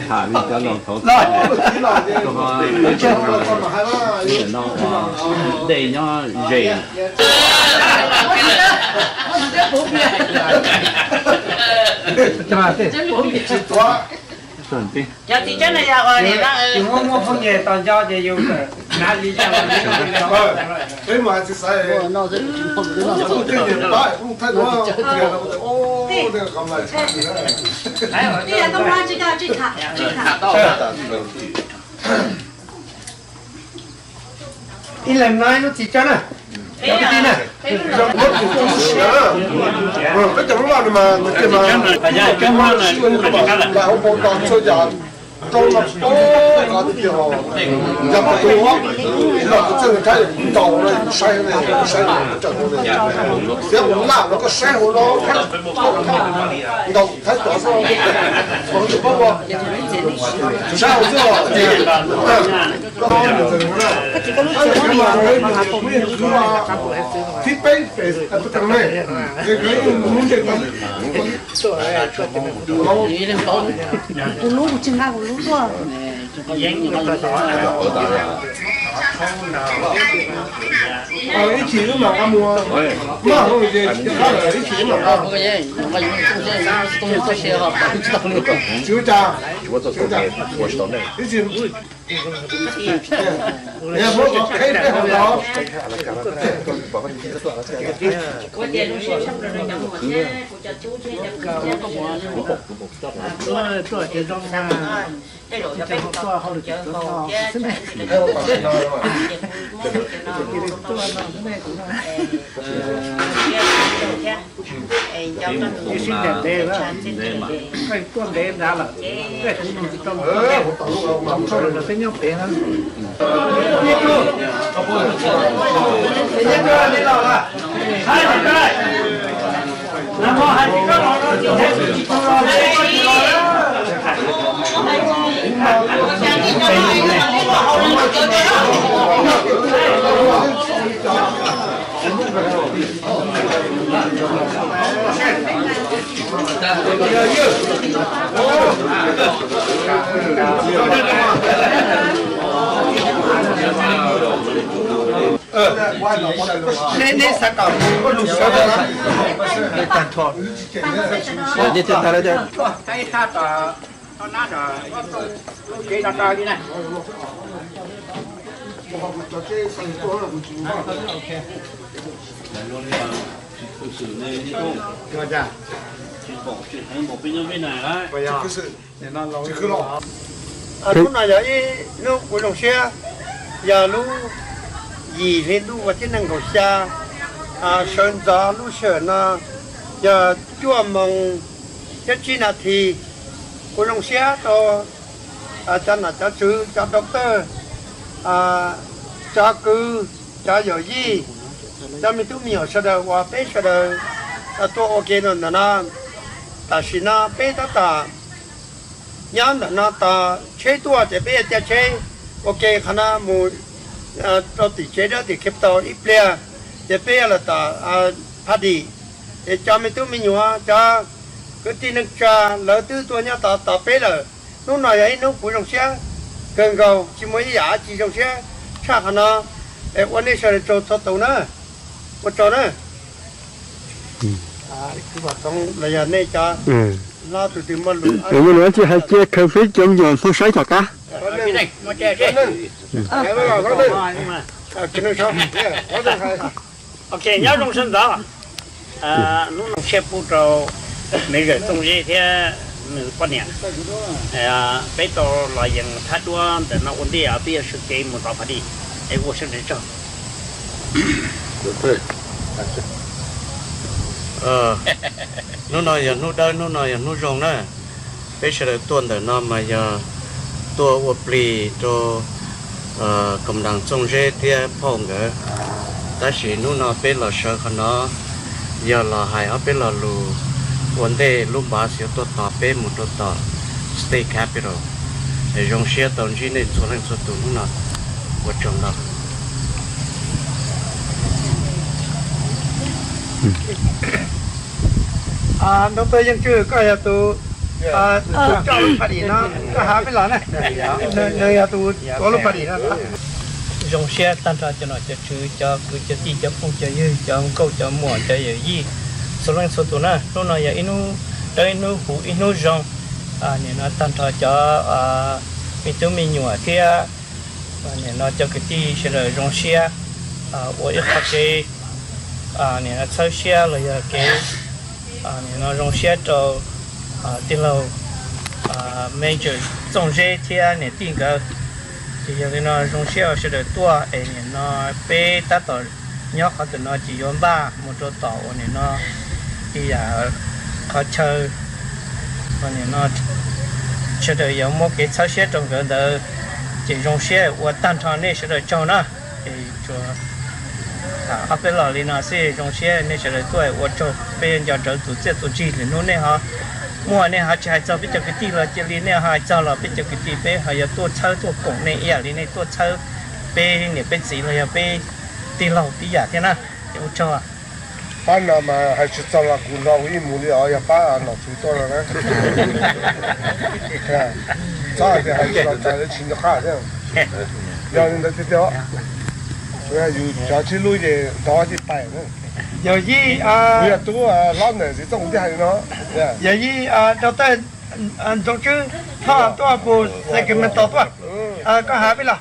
Tham li cov laus thaum ub, dej nyob ze. Cov txiv tsawb no yog muaj phooj ywg tos nco ces yus hnav li cas los ib leeg no ib lub txiv tsawb na. Cov kwv tij na, peb cov lub loj no mas nws tias mas lawv hauv paus tos txhua yam rau no, yog qhov tu, los kuv txawj ntaus no kuv saib ne, kuv saib ne, kuv tseem ne, tias kuv laj no koj saib hauv no, ntaus Thaib cov xwb, saib hauv xwb. Thib peb, kuv lub kuv tsis nqa kuv lub tuaj. Ib chim wb mam nqa mus, maj hauv ces ib chim wb mam nqa. Tsis ua cas, ib chim. Sib ntev ntev, tuaj ntev nrad lawm, kuv nug tsis tau, tsis tau los peb nyob pem na. Nej, nej xav kom kuv lug sawv na, nej tag nrho, nej tag nrho. Hnub no yog ib hnub kuv zoo siab, yog lub yim hli ntuj vas thib nees nkaum xya, sawv ntxov lub sij hawm no yog cuaj moos thiab tsib nas this. Kuv zoo siab rau cov nom cov tswv, cov doctor, cov kwv, cov yawm yij, cov me tub me nyuam sawv daws uas peb sawv daws tuaj ua ke rau ntawm no. Tam sim no peb tab tom nyob ntawm no tos tsheb tuaj ces peb yuav caij tsheb ua ke qhov no mus rau tim tsev dawb tim capital ib pliag, ces peb yuav lawm tom Phav Dim. Ces cov me tub me nyuam, cov kwv tij neej tsa, lawv twb tuaj nyob tos tos peb lawm. Hnub no yog ib hnub kuv zoo siab kawg nkaus, tsis muaj ib yam dab tsi zoo siab tshaj qhov no. Es ua nej sawv daws tsaug txhua tus na, ua tsaug na. Los yog nej cov hlob tus twg muaj lus, muaj lus dab tsi hais cia khaws peb cov me nyuam hmo saib tom qab. Ok, nyob zoo sawv ntxov. Hnub no share pub rau me zawm Txooj Zeb thiab nws poj niam. Peb tau los yees thab duab ntawm no ua ntej peb yuav sawv kev mus tom Phav Dim, es ua siab ntev tsaug. Hnub no yog hnub dawb, hnub no yog hnub zoo na. Peb sawv daws tuaj ntawm no mas yog tuaj ua plig rau Koom Daas Txooj Zeb thiab phauj nkawd. Tab sis hnub no peb los sawv qhov no, Yog los hais ob peb lo lus ua ntej lub npav xwv tuaj tos peb mus rau tom state capital. Zoo siab tau ntsib nej txhua leej txhua tus hnub no, ua tsaug ntau. Doctor Yeej Tswb, koj yog tus coj lub party no, koj hais peb los na, nws yog tus tuav lub party no. Zoo siab tag nrho cov nom cov tswv, cov kwv cov tij, cov phooj cov ywg, cov nkauj cov muam, cov yawm yij, txhua leej txhua tus na. Hnub no yog ib hnub dawb, ib hnub huv, ib hnub zoo. Nim no tag nrho cov me tub me nyuam thiab nim no cov kwv tij sawv daws zoo siab ua ib qho kev nim no txhawb siab los yog kev nim no zoo siab rau tij laug Major Txooj Zeb thiab niam tij nkawd. Ces yog li no zoo siab ua sawv daws tuaj es nim no peb tab tom nyob qhov twg no ces yuav npaj mus rau tom uas nim no ib yam qhov chaw uas nim no sawv daws yuav muab kev txhawb siab rau nkawd ntawd. Ces zoo siab ua tag nrho nej sawv daws tsaug na. Es tsuas ob peb los li no xwb, zoo siab nej sawv daws tuaj ua tsaug, peb nco rawv tus txiaj tus ntsig lwm hnub nej ho muaj nej ho tsis hais txog peb cov kwv tij los cia li nej ho hais txog los peb cov kwv tij peb ho yuav tuaj txhawb tuaj koom nej ib yam li nej tuaj txhawb peb niam peb txiv los yog peb tij laug tib yam thiab na. Ces ua tsaug. Pab no mas hais tsis txog los kuv nrog kuv ib mus li os, yog pab nom tswv tuaj no na. Txhob hais tias hais tsis txog tsis nco qab thiab. Yog li ntawd tiag tiag, yus cov tsib lub ces ntov tij pais na. Yog yij, kuv yog tub hlob ntawm txiv txooj tij hais li no. Yog yij, rau tej ntsoov tswb thoj tuaj pus Sacramento tuaj, koj hais peb los.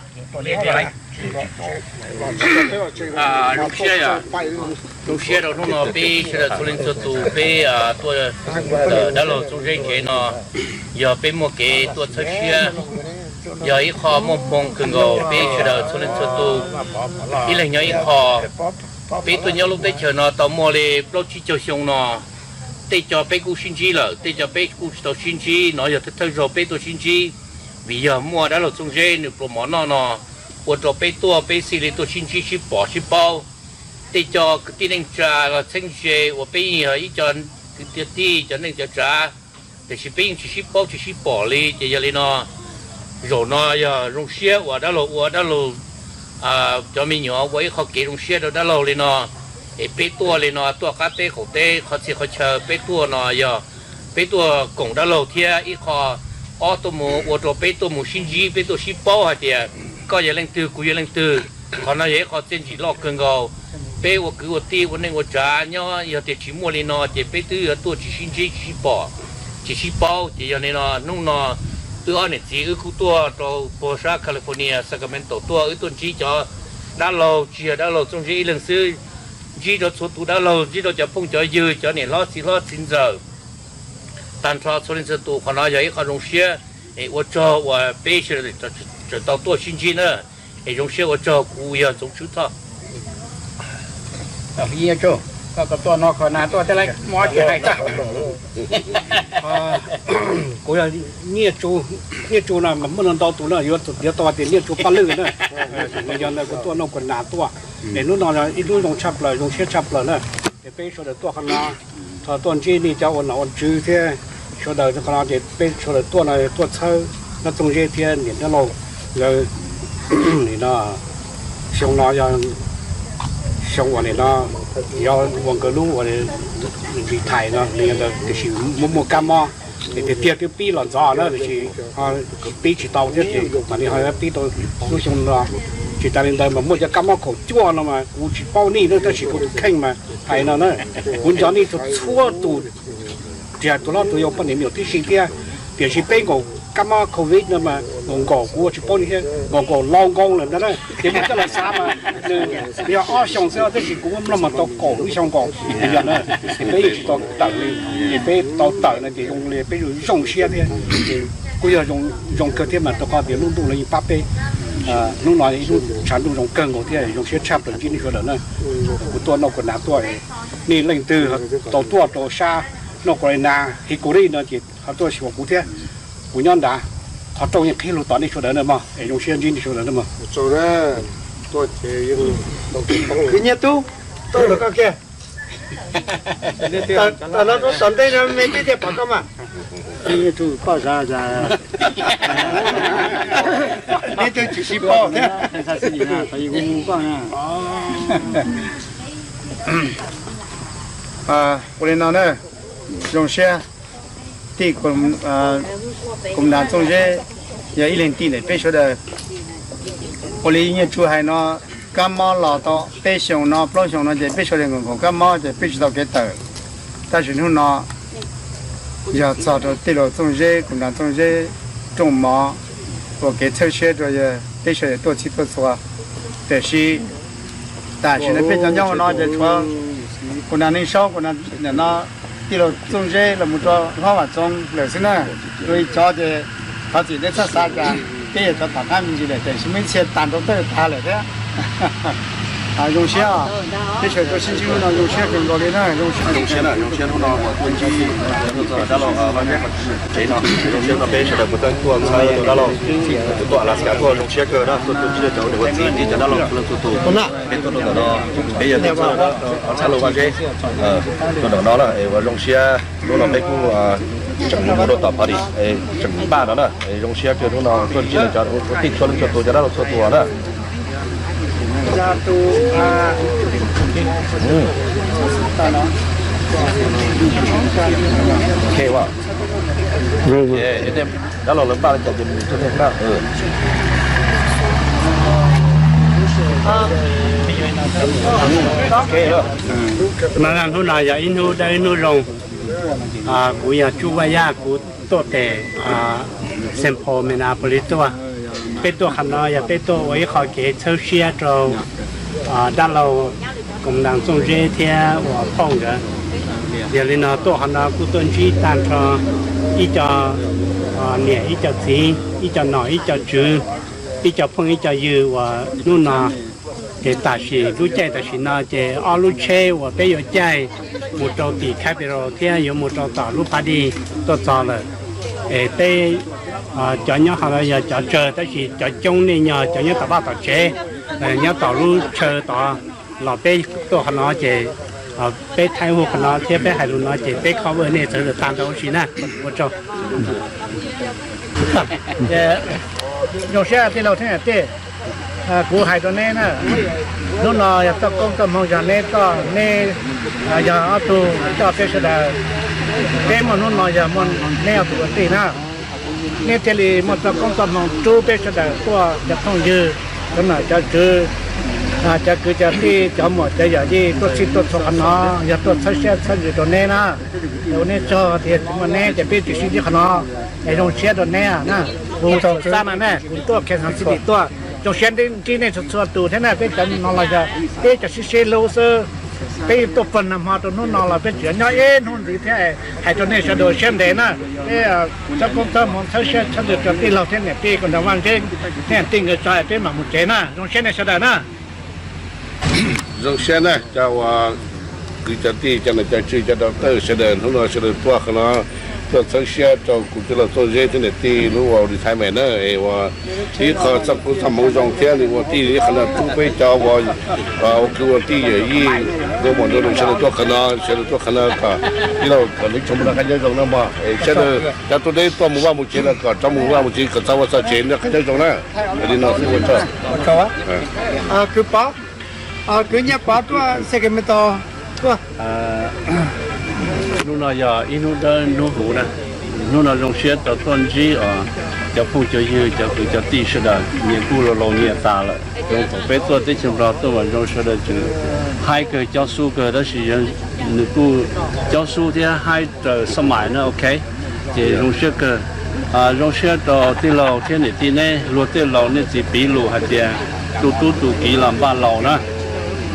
Zoo siab, zoo siab rau hnub no peb sawv daws txhua leej txhua tus peb tuaj dab laug Txooj Zeb tsev no, yog peb muaj kev tuaj txhawb siab, yog ib qho muaj hmoo kawg nkaus peb sawv daws txhua leej txhua tus, ib leeg nyob ib qho. Peb tuaj nyob lub teb chaws no tau muaj li plaub tsib caug xyoo no, tej co peb kuj sib ntsib lawm, tej co peb kuj tsis tau sib ntsib, no yog thawj thawj zaug peb tuaj sib ntsib, vim yog muaj dab laug Txooj Zeb nws pluas mov noj no, ua rau peb tuaj peb thiaj li tuaj sib ntsib sib pom sib paub. Tej co kwv tij neej tsa los txheeb ze uas peb yeej yog ib co kwv tij cov neej cov tsav, tiam sis peb yeej tsis sib paub tsis sib pom li. Ces yog li no, zaum no yog zoo siab uas dab laug ua dab laug cov me nyuam ua ib qho kev zoo siab rau dab laug li no, es peb tuaj li no tuaj qab teb qaum teb qhov txhia qhov chaw peb tuaj no yog peb tuaj koom dab laug thiab ib qho ob tuaj mus ua rau peb tuaj mus sib ntsib peb tuaj sib paub hais tias koj yog leej twg kuv yog leej twg. Qhov no yog ib qho txiaj ntsig loj kawg nkaus. Peb ua kwv ua tij ua neej ua tsav nyob yog tias tsis muaj li no ces peb twb yuav tuaj tsis sib ntsib tsis sib pom, tsis sib paub. Ces yog li no hnub no wb ob niam txiv wb kuj tuaj rau puag sab California Sacramento tuaj, wb tuaj ntsib cov dab laug, tsis yog dab laug Txooj Zeb ib leeg xwb, ntsib rau txhua tus dab laug, ntsib rau cov phooj cov ywg, cov niam hlob txiv hlob txiv ntxawm, tag nrho txhua leej txhua tus. Qhov no yog ib qho zoo siab es ua tsaug uas peb sawv daws tau tuaj sib ntsib na. Es zoo siab ua tsaug, kuv yog Txoov Tswb Thoj. Koj tuaj no kho na tuaj thiab, mob tsis hais tag. Kuv yog Nyiaj Tsu no mas muaj ntau tus no yuav tau tias Nyiaj Tsu Paj Lwj na. Yog ntawd kuv tuaj noj kua nas tuaj, es hnub no ib hnub zoo tshaj plaws zoo siab tshaj plaws na. Es peb sawv daws tuaj qhov no, tho tuaj ntsib nej cov ua nom ua tswv thiab sawv daws qhov no ces peb sawv daws tuaj no tuaj txhawb Nab Txooj Zeb thiab niam Nab Laug nkawd. Nim no xyoo no yog xyoo uas nim no yog ua nkawd lub uas retire no li ntawd, tiam sis muaj muaj kab mob es tiag tiag twb pib los ntxov na, tiam sis pib tsis tau thiab ces mam li ho pib tau lub xyoo no. Tsis tas li ntawd mas muaj cov kab mob khaum cuaj no mas kuv tsis paub nej na, tab sis kuv tus kheej mas hais no na, kuv nco nej txhua tus, tsis hais tus hlob tus yau poj niam me nyuam tib si thiab, tiam sis peb nkaum kab mob covid no mas nkaum nkaus kuv ua tsis paub li thiab, nkaum nkaus laus nkaus lawm ntag na. Ces muaj coj los xav mas nws yog ob xyoo xwb tab sis kuv muab mloog mas tau kaum lub xyoo nkaus yog na. Ces peb yeej tsis tau tawm li, ces peb tau tawm no ces zoo li peb zoo siab thiab. Ces kuj yog zoo kawg thiab mas rau qhov tias lub ntuj los yeej pab peb. Hnub no ib hnub tshav ntuj zoo kawg nkaus thiab zoo siab tshaj plaws ntsib nej sawv daws na. Kuv tuaj noj kua nas tuaj, nej leej twg tau tuaj rau sab North Carolina, Hickory no ces ho tuaj xyuas kuv thiab. Kuv nyob nrad, qhov rooj yeej qhib lug tos nej sawv daws na mog, es zoo siab ntsib nej sawv daws na mog. Kwv Nyiaj Tub, tuaj los koj kiag. Tam no rau tom ntej no me tib tiag pom koj mas. Poj zaj, neb twb tsis sib paub thiab. Ua li no na, zoo siab, tij Koom Nas Txooj Zeb yog ib leeg tij ntawm peb sawv daws. Ua li Nyiaj Tsu hais no, kab mob los tau peb xyoos no plaub xyoos no ces peb sawv daws nkaum nkaus kab mob ces peb tsis tau kev tawm. Tab sis hnub no yog txog rau tij laug Txooj Zeb, Koom Nas Txooj Zeb, rooj mov ua kev txhawb siab rau yawg peb sawv daws tuaj txhij tuaj txhua. Tiam sis tam sim no peb cov nyob hauv no ces tshuav Koom Nas Neej Saub, Koom Nas no, tij laug Txooj Zeb los mus rau Hlob Vam Txoov lawm xwb na. Tus ib cov ces thov txim nej txhob xav cas, peb yog cov tom qab me ntsis lawm tiam sis muaj ib txhia tag nrau tawj tag lawm thiab. Zoo siab, peb sawv daws tuaj sib ntsib hnub no zoo siab kawg nkaus li na. Zoo siab na, zoo siab hnub no uas tuaj ntsib dab laug Vaj Zeb qhov tsev no, zoo siab no peb sawv daws puav leej tuaj txhawb dab laug, tuaj Alaska tuaj zoo siab kawg na, tuaj tuaj ntsib cov niam ua txiv ntsib cov dab laug puav leej txhua tus. Peb tuaj rau ntawm no, peb yog tuaj txhawb dab laug Vaj Zeb rau ntawm no na, es uas zoo siab hnub no peb kuj tseem mus rau tom party, tseem npaj no na, es zoo siab kawg hnub no tuaj ntsib cov ua tij txhua leej txhua tus, cov dab laug txhua tus na. Dab laug lawv npaj li cas ces mus thiaj li npaj. Hnub no yog ib hnub dawb ib hnub zoo. Kuv yog Tsub Vaj Yaj, kuv tuaj pem Saint Paul, Minneapolis tuaj. Peb tuaj qhov no yog peb tuaj ua ib qho kev txhawb siab rau dab laug Koom Nas Txooj Zeb thiab uas phauj nkawd. Yog li no tuaj qhov no kuj tuaj ntsib tag nrho ib co niam ib co txiv, ib co nom ib co tswv, ib co phooj ib co ywg uas hnub no ces tam sim lub caij tam sim no ces ob lub tsheb uas peb yuav caij mus rau tim Capital thiab yuav mus rau tom lub party tuaj txog lawm. Es peb cov nyob qhov no yog cov tsawg tab sis cov coob nej yog cov nyob tom vaj tom tsev, nyob tom lub chaw tod los peb tuaj qhov no ces peb thaij hu qhov no thiab peb hais lus no ces peb cover nej txawv tag nrho huv si na. Ua tsaug. Zoo siab tij laug thiab niam tij, kuv hais rau neb na, hnub no yog txoj koob txoj hmoo yog neb txoj, neb yog ob tug coj peb sawv daws. Peb muaj hnub no yog muaj neb ob tug ua tij na. Neb thiaj li muaj txoj koob txoj hmoo rub peb sawv daws tuaj, cov phooj ywg, cov nom cov tswv, cov kwv cov tij, cov muam cov yawm yij tuaj txhij tuaj txhua qhov no, yog tuaj txhawb siab txhawb ntsws rau neb na. Ua neb tsaug tias tsis muaj neb ces peb tsis sib ntsib qhov no. Es zoo siab rau neb na. Kuv tau xab na ne, kuv tuaj Kansas City tuaj, zoo siab ntsib nej txhua txhua tus thiab na. Peb cov no los yog peb cov sib sib hlub xwb. Peb tuaj pawg nag hmo rau hnub no los peb tseem nyob ib hnub ntxiv thiab. Hais rau nej sawv daws siab ntev na, peb txhob koob txhob hmoov, txhawb siab txhawb ntsws rau tij laug thiab niam tij Koom Nas Vaj Zeb thiab niam tij nkawd tso es peb mam mus tsev na. Zoo siab nej sawv daws na. Zoo siab na cov uas kwv cov tij, cov nom cov tswv, cov doctor sawv daws, hnub no sawv daws tuaj qhov no tuaj txhawb siab rau kuv tij laug Txooj Zeb thiab niam tij lub uas retirement na, es ua ib qho txoj koob txoj hmoov zoo thiab li ua tij li qhov no rub peb cov uas ua kwv ua tij yawm yij, nkauj muam nraug nus sawv daws tuaj qhov no, sawv daws tuaj qhov no kom tij laug kom neb tsoom Hmoob no qab nyob zoo na mog. Sawv daws cov tuaj deb tuaj mus vaj mus tsev los kom rov mus vaj mus tsev kom txog vaj txog tsev noj qab nyob zoo na. Li no xwb ua tsaug. Kwv Pov, kwv Nyiaj Pov tuaj Sacramento tuaj. Hnub no yog ib hnub dawb hnub huv na. Hnub no zoo siab tau tuaj ntsib os cov phooj cov ywg, cov kwv cov tij sawv daws, nyias kuj laus laus nyias tas lawm. Zoo thaum peb tuaj teb chaws Nplog tuaj mas zoo sawv daws tseem haib kawg, cob xub kawg, tab sis nws kuj cob xub thiab haib raws xab mais na, ok. Ces zoo siab kawg. Zoo siab rau tij laug thiab niam tij neb, luag tej laus nej txiv piv lus hais tias tus tub tus kiv los npaj laus na,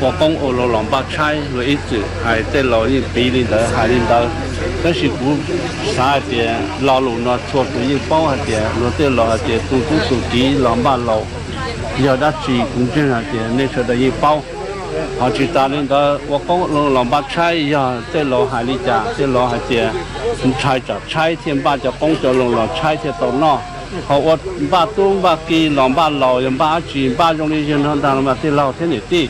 ua qoob ua loo los npaj tshaib, luag ib txwm hais tej laus yeej piv li ntawd hais li ntawd. Tab sis kuv xav hais tias lo lus no txhua tus yeej paub hais tias luag tej laus hais tias tus tub tus kiv los npaj laus, yog dab tsi kuv ntseeg hais tias nej sawv daws yeej paub. Ho tsis tas li ntawd ua qoob loo los npaj tshaib, yog tej laus hais li cas, tej laus hais tias ntshai tsam tshaib thiaj npaj cov qoob cov loo los tshaib thiaj tau noj. Ho ua npaj tub npaj ki los npaj laus, yog npaj dab tsi npaj zoo li yawg no ntag los mas tij laug thiab niam tij,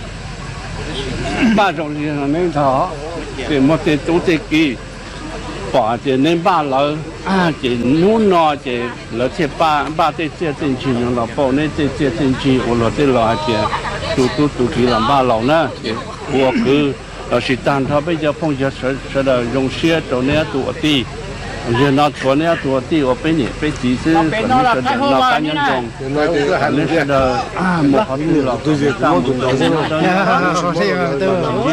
npaj zoo li yawg no neb ntag. Tej muaj tej tub tej kiv pom hais tias neb npaj lawv, ces hnub no ces lawv thiaj npaj tej txiaj tej ntsig no los pauj neb tej txiaj tej ntsig ua luag tej los hais tias tus tub tus kiv los npaj laus na. Ces kuv ua kwv lossis tag nrho peb cov phooj ywg sawv daws zoo siab rau neb ob tug ua tij. Yog no tshuav neb ob tug ua tij ua peb niam peb txiv xwb, kom neb sawv daws noj qab nyob zoo. Neb sawv daws mus qhov twg los tsis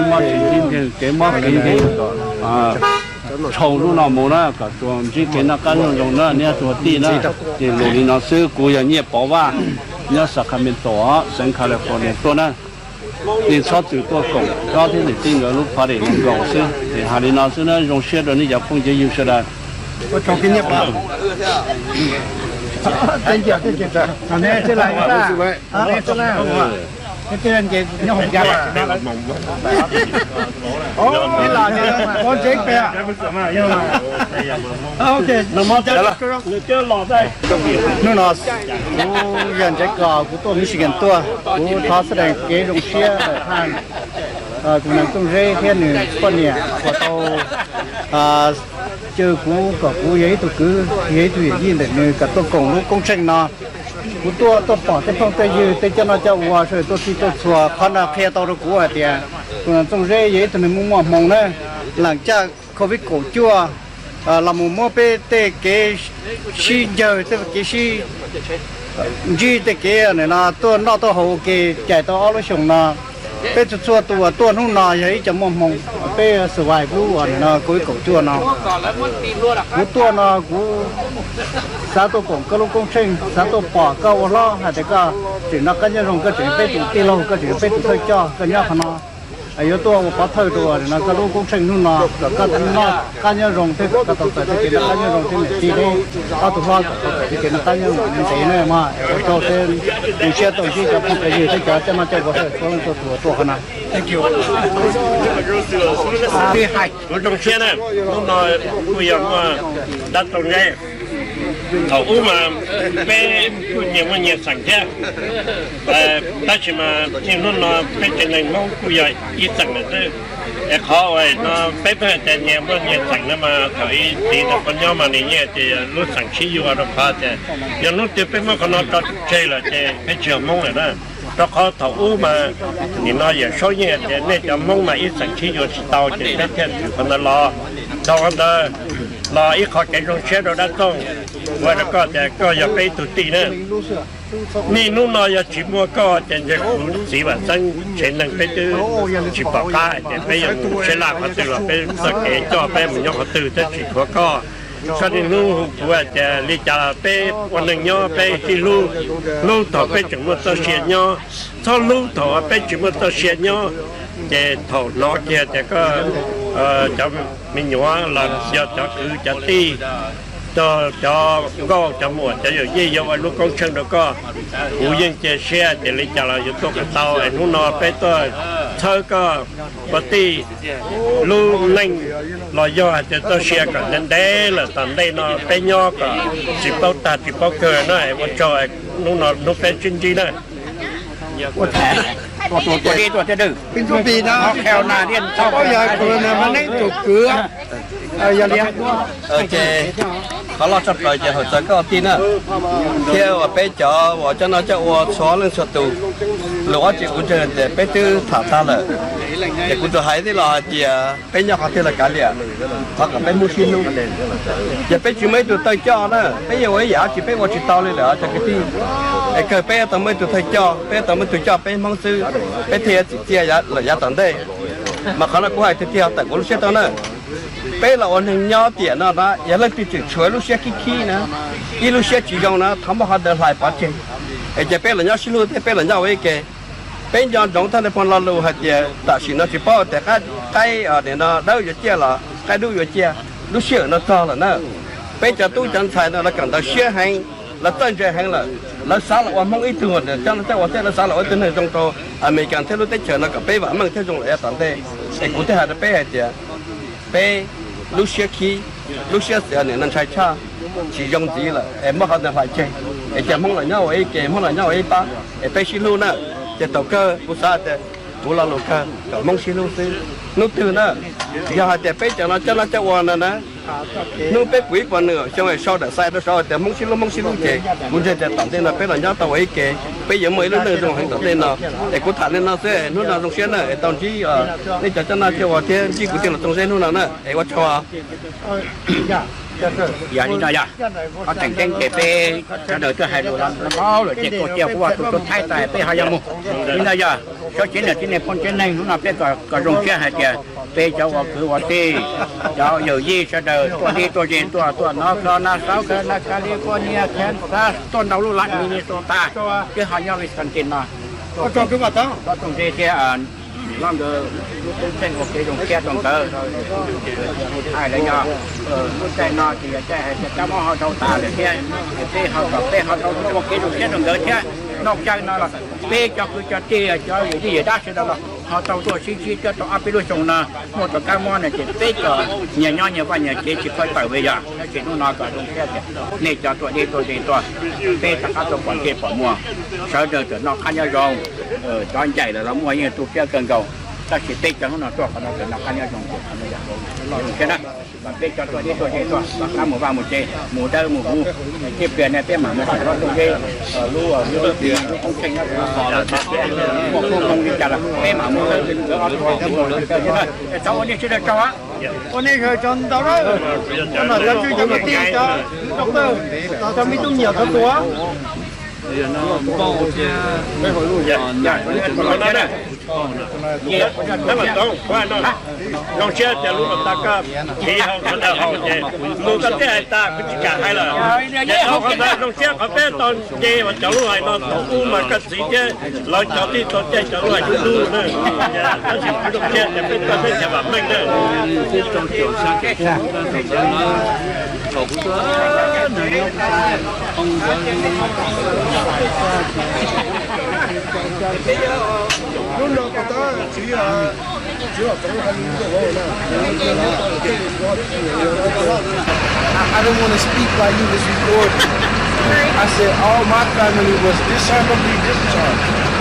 mob tsis nkeeg, kev mob kev nkeeg kom dhau hnub no mus na, kom tsuas ntsib kev noj qab nyob zoo na neb ob tug ua tij na. Ces lus li no xwb, kuv yog Nyiaj Pov Vaj, nyob Sacramento, xeev California tuaj na. Nej txhob txwm tuaj koom tsob thiab niam tij nkawd lub party no nkaus xwb. Es hais li no xwb na, zoo siab rau nej cov phooj cov ywg sawv daws. Hnub no kuv yog Ntsev Kos, kuv tuaj Michigan tuaj, kuv thov xab dees kev zoo siab ntawm Haj, kuv nees Txooj Zeb thiab nws poj niam uas tau caw kuv kom kuv yog ib tug kwv, yog ib tug yawm yij ntawm nws kom tuaj koom lub koob tsheej no. Kuv tuaj tuaj pom tej phooj tej ywg tej coj noj coj ua sawv daws tuaj txhij tuaj txhua, qhov no qhia tau rau kuv hais tias kuv nees Txooj Zeb yog ib tug neeg muaj muaj hmoo na. Lees caj covid kaum cuaj los mus muab peb tej kev sib ncawg, tej kev sib ntsib, tej kev no tuaj noj tuaj haus ua ke cais tau ob lub xyoos no. Peb txhua txhua tus uas tuaj hnub no yog ib co muaj hmoo, peb survive lub uas no covid kaum cuaj no. Kuv tuaj no kuv xav tuaj koom koj lub koob tsheej, xav tuaj pom koj ua hlob hais tias koj tseem noj qab nyob zoo, koj tseem yog peb tus tij laug, koj tseem yog peb tus thawj coj, koj nyob qhov no yuav tuaj ua pov thawj rau no koj lub koob tsheej hnub no kom koj noj qab nyob zoo thiab kom koj tau txais txoj kev noj qab nyob zoo thiab niam tij thiab ob tug hlob kom tau txais txoj kev noj qab nyob zoo ntev ntev na mog. Es ua tsaug thiab zoo siab tau ntsib cov phooj cov ywg thiab cov coj noj coj ua sawv daws txhua leej txhua tus tuaj qhov no. Kuv zoo siab na, hnub no kuj yog muaj dab roog neb. Thaum ub mas peb kuj nyias muaj nyias xeem thiab, tab sis mas niaj hnub no peb tsev neeg Hmoob kuj yog ib xeem lawm xwb. Es qhov uas no peb pheej hais tias nyias muaj nyias xeem no mas thaum ub txiv ntawm poj nyob mas nws yeej tias lub xeem sib yuav rau qhov tias yog hnub twg peb muab qhov no tso tseg lawm ces peb tsis yog Hmoob lawm na. Rau qhov thaum ub mas nim no Yawm Saub yeej hais tias nej cov Hmoob mas ib xeem sib yuav tsis tau ces peb thiaj tshwm qhov ntawd los. Dhau qhov ntawd los ib qho kev zoo siab rau dab roog, ua rau koj tias koj yog peb ib tug tij na. Niaj hnub no yog tsis muaj koj ces ntshe kuv txiv Vam Xeeb tsev neeg peb twb tsis pom qab ces peb yuav mus siab laj qhov twg los peb txoj kev coj peb mus nyob qhov twg twb tsis tshuav koj. Koj niaj hnub hu kuv hais tias li cas los peb ua neeg nyob peb sib hlub, hlub thaum peb tseem muaj txoj sia nyob, txhob hlub thaum peb tsis muaj txoj sia nyob. Ces thaum hnov kiag tias koj cov me nyuam los yog cov kwv cov tij, cov nkauj cov muam cov yawm yij yuav ua lub koob tsheej rau koj, kuv yeej cia siab tias li cas los yuav tuaj kom tau es hnub no peb tuaj txhawb koj ua tij lub neej los yog hais tias txoj sia kom ntev ntev lawm tom ntej no peb nyob kom tsis paub tag tsis paub kawg na. Ua tsaug, hnub no hnub peb sib ntsib na. Ua tsaug, ua tsaug, ua tsaug, ua tsaug. Qhov loj tshaj plaws ces hawm txog koj tij na, thiab uas peb cov uas coj noj coj ua txhua leej txhua tus, lus ob tsis kuv ntseeg tias peb twb tham tag lawm. Ces kuv tsuas hais tib los hais tias peb nyob qhov twg los kav liam, thov kom peb Hmoob sib hlub. Yog peb tsis muaj ib tug thawj coj na, peb yuav ua ib yam dab tsi peb ua tsis tau li lawm cov kwv tij. Es kawg peb yuav tau muaj ib tug thawj coj, peb yuav tau muaj ib tug coj peb Hmoob xwb, peb thiaj yuav txim txiaj lawm yav tom ntej. Mas qhov no kuv hais tiag tiag tawm kuv lub siab tau na. Peb los ua neeg nyob tiam no na, yog leej twg tseem tshuav lub siab khib khib na, ib lub siab tsis zoo na, thov muab qhov ntawd hlais pov tseg, es ces peb los nyob sib hlub thiab peb los nyob ua ib ke. Peb nco ntsoov thawj teb pog lo lus hais tias tam sim no tsis paub tias qaib no dawb yuav ciaj los qaib dub yuav ciaj, lub sij hawm no txog lawm na. Peb cov tub cov ntxhais no lawv kawm ntawv siab heev, lawv txawj ntse heev lawm, lawv xav los ua Hmoob ib tug, coj noj coj ua thiab lawv xav los ua ib tug neeg zoo rau Amelikas thiab lub teb chaws no kom peb vam meej thiab zoo lawm yav tom ntej. Es kuv thiaj hais rau peb hais tias peb lub siab khib, lub siab xav nim no ntshai tshaj, tsis zoo ntxiv lawm es muab qhov ntawd hlais tseg, es cia Hmoob los nyob ua ib ke, Hmoob los nyob ua ib pab, es peb sib hlub na. Ces thaum kawg kuv xav tias Kuv lo lus kawg kom Hmoob sib hlub xwb. Hnub twg na, yog hais tias peb cov no coj noj coj ua no na, hnub peb puv ib puas nws xyoo es sau daim xais rau saud hais tias Hmoob sib hlub, Hmoob sib hlub ces kuv ntseeg tias tom ntej no peb los nyob tau ua ib ke, peb yuav muaj ib lub neej zoo heev tom ntej no. Es kuv tham li no xwb, hnub no zoo siab na es tau ntsib nej cov coj noj coj ua thiab ntsib kuv tij laug Tooj Zeb hnub no na es ua tsaug. Yog li no yog, ob tseem ceeb ces peb sawv daws twb hais lus los lawm ces kuj cia kuv ua tus tub thaib tas peb ho yuav mus. Li no yog, sawv tsev niam tsev neeg phooj tsev neeg hnub no peb kom zoo siab hais tias peb cov ua kwv ua tij, cov yawm yij sawv daws tuaj dib tuaj ze tuaj, tuaj nov kho na saub kha na California, Kansas, tuaj ntau lub lab Minnesota, twb ho nyob Wisconsin no. Tooj Zeb thiab Lob nkawd lub tub txeeg ua kev zoo siab rau nkawd. Hais lawm yog lub caij no ces yog caij hais tias kab mob ho dhau tas lawm thiab, ces peb ho kom peb ho tau ua kev zoo siab rau nkawd thiab. Noj caij no los peb cov kwv cov tij cov yawm yij yawm dab sawv daws los ho tau tuaj sib ntsib thiab tau ob peb lub xyoo no muaj tus kab mob no ces peb kom nyias nyob nyias vaj nyias tsev tsis txhob tawm vim yog tab sis hnub no kom zoo siab tias nej cov tuaj dib tuaj ze tuaj, peb rov qab tuaj pom ntsej pom muag, sawv daws txawm noj qab nyob zoo. Cov ncaim lawm los muaj yeej tu siab kawg nkaus, tab sis peb cov hnub no tuaj qhov no txawm noj qab nyob zoo ces qhov no yog zoo siab na. Peb cov tuaj dib tuaj ze tuaj rov qab mus vaj mus tsev mus dawb mus huv, tib pliag ne peb mam mus saib Tooj Zeb lub, lub, lub koob tsheej no, muaj koob hmoov li cas los peb mam mus dawb nkawd ob tug. Txhob ua nej sawv daws tsaug, ua nej sawv daws tsaug ntau na. Cov nom cov tswv cov kwv tij cov doctor, cov me tub me nyuam txhua tus. Zoo siab tias lub no tas koj thim hauv sawv daws haus ces mus koj teb hais tas kuv tsis kam hais lawm. Ces tau qhov ntawd zoo siab qhov peb tau nce uas cov lub hais no thaum ub mas koj txiv thiab lawv cov twb tau caij cov lub hais dub dub na. Tab sis kuv zoo siab tias peb tau peb cov vam meej na. Lub no pas tab txiv, txiv los txeev hais lus tuaj vauv na. I, I don't want to speak while you was recording. I said all my family was dishonorably discharged.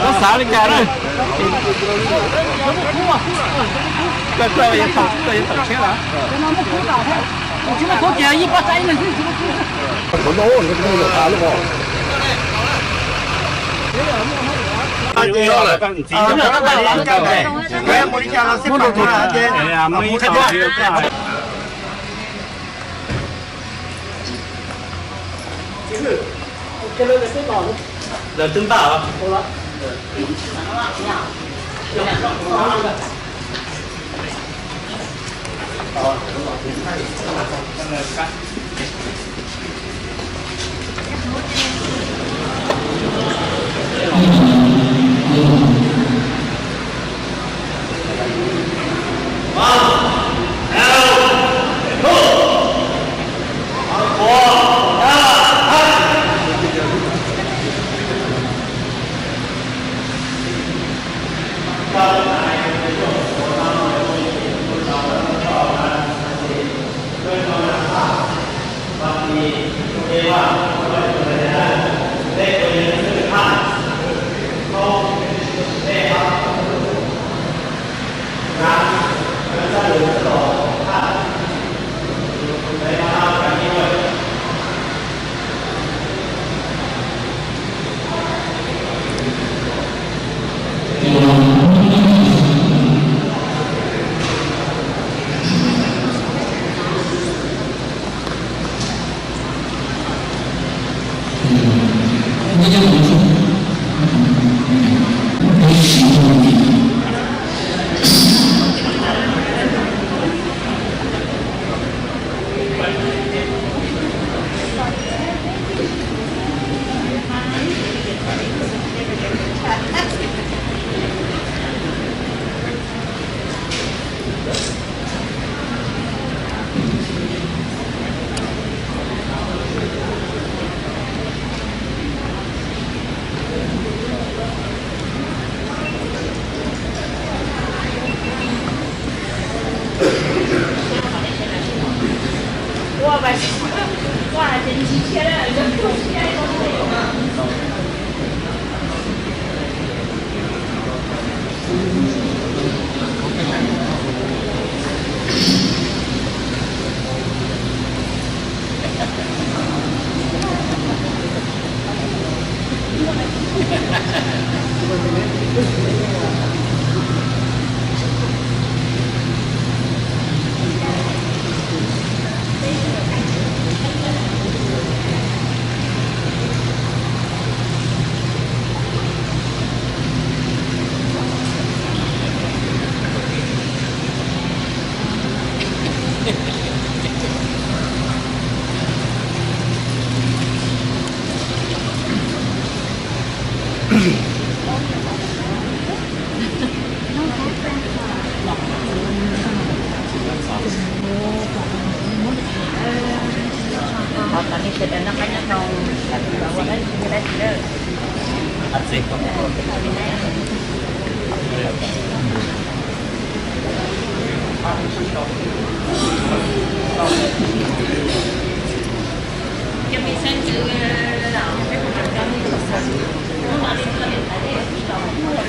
Koj xav li cas na? Koj, koj yuav tawm, koj yuav tawm tshiab lawm.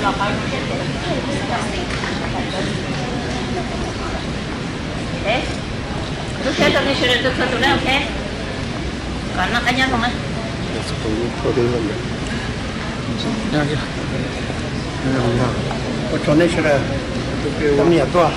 Lawv twb npaj os. Lub tsheb rau nej sawv daws tuaj txog tus na, ok. Kom noj qab nyob zoo na. Ua tsaug nej sawv daws, cov me nyuam tuaj.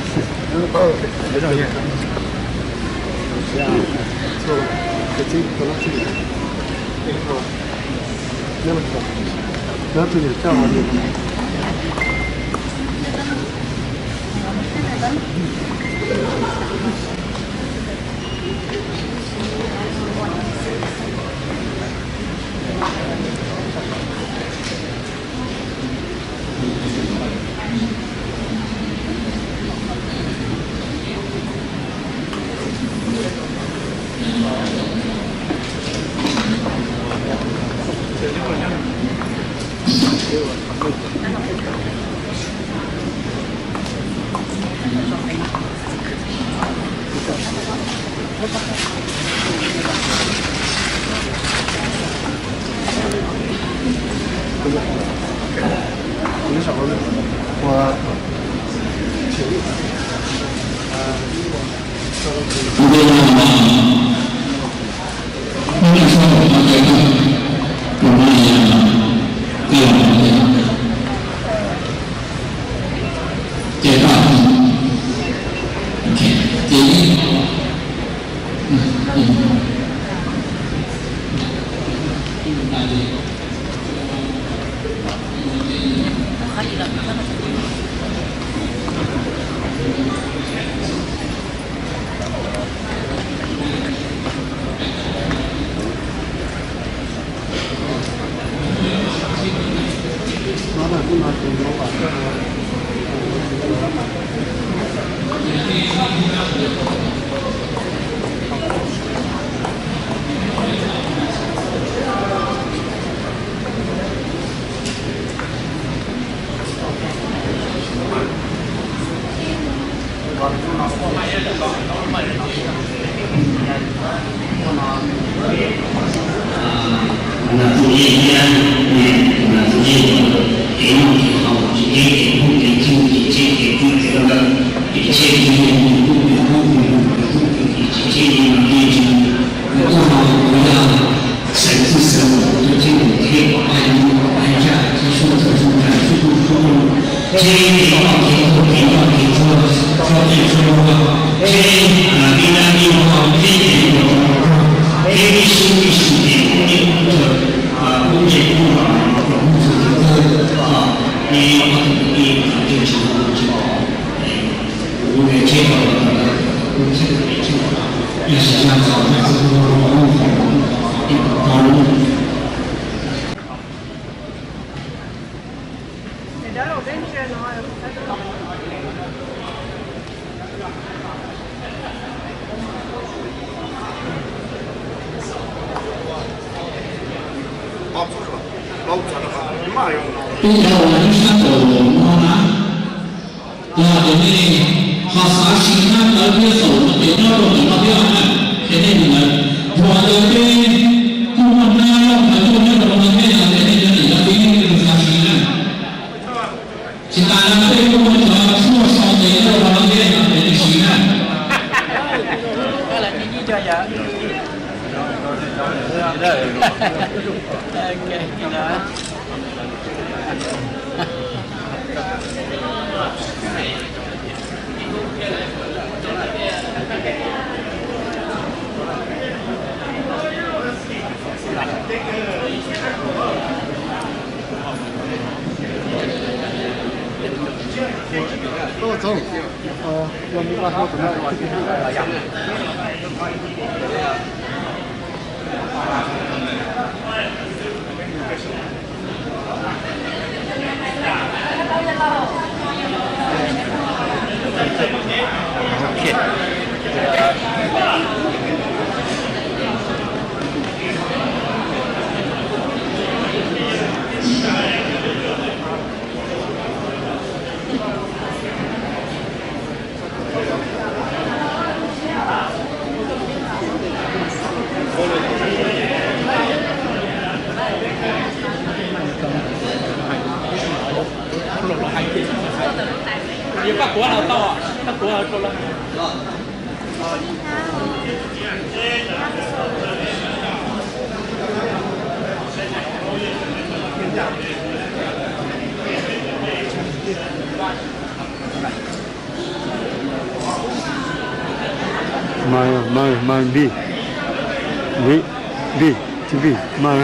Peb cov uas nyob sab nraud no na, yog tias nej ho xav sim na, lawv thiab xaus no ces nyob rau ntawm no thiab na, ces nej mus ntawd. Thaum ntawd peb kuj muaj hnab loj ntawd tuaj nyob rau no thiab, yog tias nej cov niam cov txiv nej leej twg xav sim na, tsis tas na peb kuj muaj cov tshuaj so tes nyob rau no thiab, yog tias nej sim na. Maj, maj, maj npij, npij, npij, tsis npij, maj.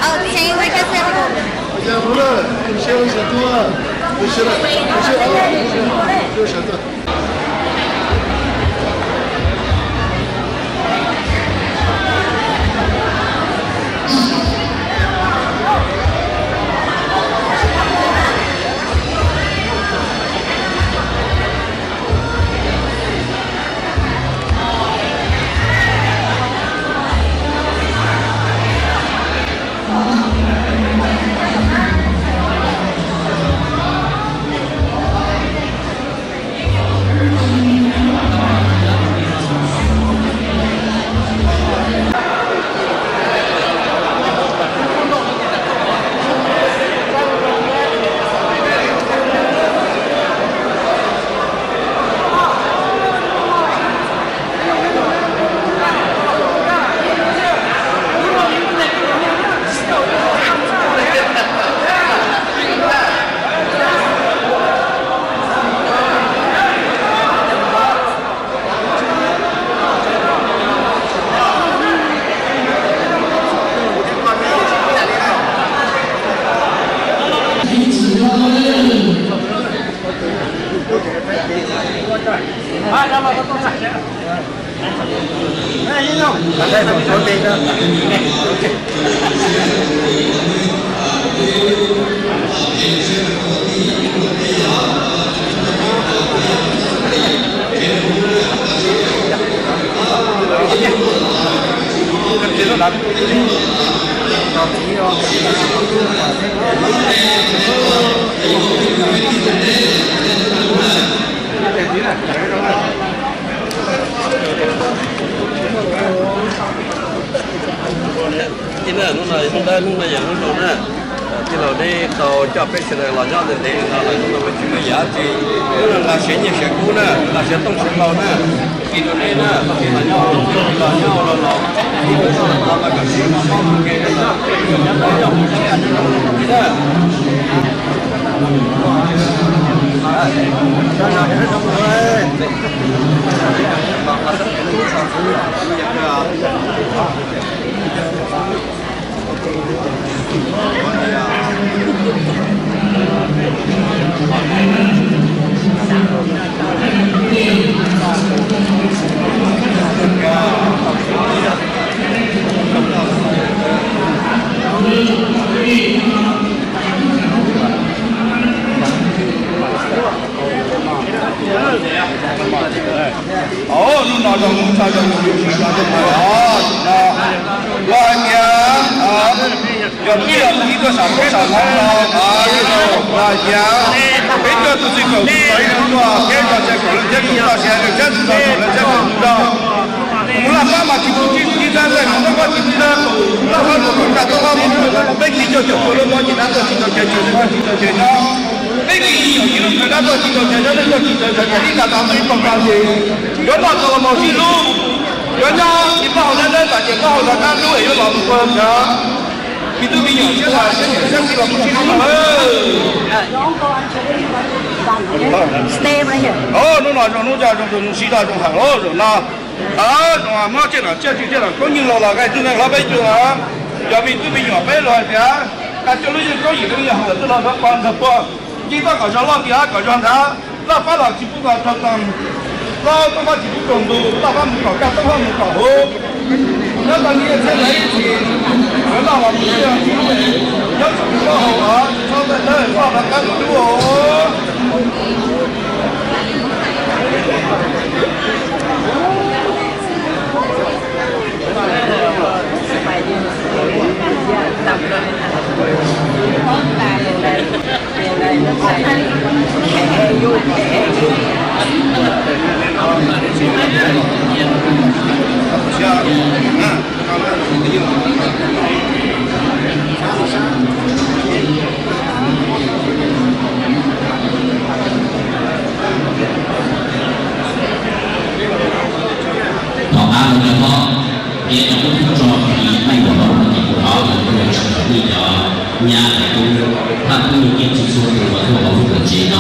Ơ, xe quay cho xe. Ơ, xe, xe, xe, xe. Hnub no yog hnub zoo na, tij laug neb tau coj peb sawv daws los nyob ntev ntev no lawm, hnub no peb tsis muaj yam dab tsi, hnub no nqa siav nyiaj siav kub na, nqa siav tooj siav hlau na, tij laug neb na, los nyob los los, Hnub no zoo hnub tshaj zoo, hnub no los hais tias yog twb yog ib tug sam koob sam hmoov no, los hais tias peb coj tus txij kaum tus txog ib tug tuaj, peb coj txij kaum leej thiab tus txog, tsis hais leej thiab tus txog kaum leej thiab tus txog. Mus laj fab mas tsis pub tib txhab, mus laj fab tsis pub tib txhab, laj fab mus kom kaj tau fab mus, peb kiv coj caum tau lub mob ces dab tuaj tsis tau ceg, tsis tau ceg no. Peb kiv ib lub kawg dab tuaj tsis tau ceg, dab tuaj tsis tau ceg, ib kas tau ib pog kag ces yuav noj tau los mus sib hlub, yuav nyob tsis pab hauv dab dab tas ces pab hauv zog dab hlub es yuav los mus ua chav. Tsis tub me nyuam siab laj siab nyiam siab txiv los mus sib hlub no. Hnub no zoo hnub tshaj zoo, zoo sib toj zoo heev los zoo no. Zoo mob tsiaj nom tsiaj txiv tsiaj nom koob nyiaj los los nqaij tug nqaij hlob peb tug, yog me tub me nyuam peb los hais tias nqa coj lub yeej koob yim lub yeej hawm tuaj los nrog pog nrog puag, nce toj kom zog loj nti av kom zog nrad, laj fab los tsis pub txog rau tau, laj toj fab tsis pub txog ntu, laj fab mus kom kaj toj fab mus kom huv. Nyob tau nyiaj txiag lawv ib txhis, yuav noj los mus sib hlub, nyob tsis pub hauv os, tsis txhob tawm tawg, noj los qab mus dub os. Tom qab no yog hlob, ces cov kub tub tso kis pib uas hlob no ces kuv thov tus tub tsis tau pib cov nyab tub, thaj tub nug kiag txhua txhua tus uas tuaj hauv lub tuam tsev no.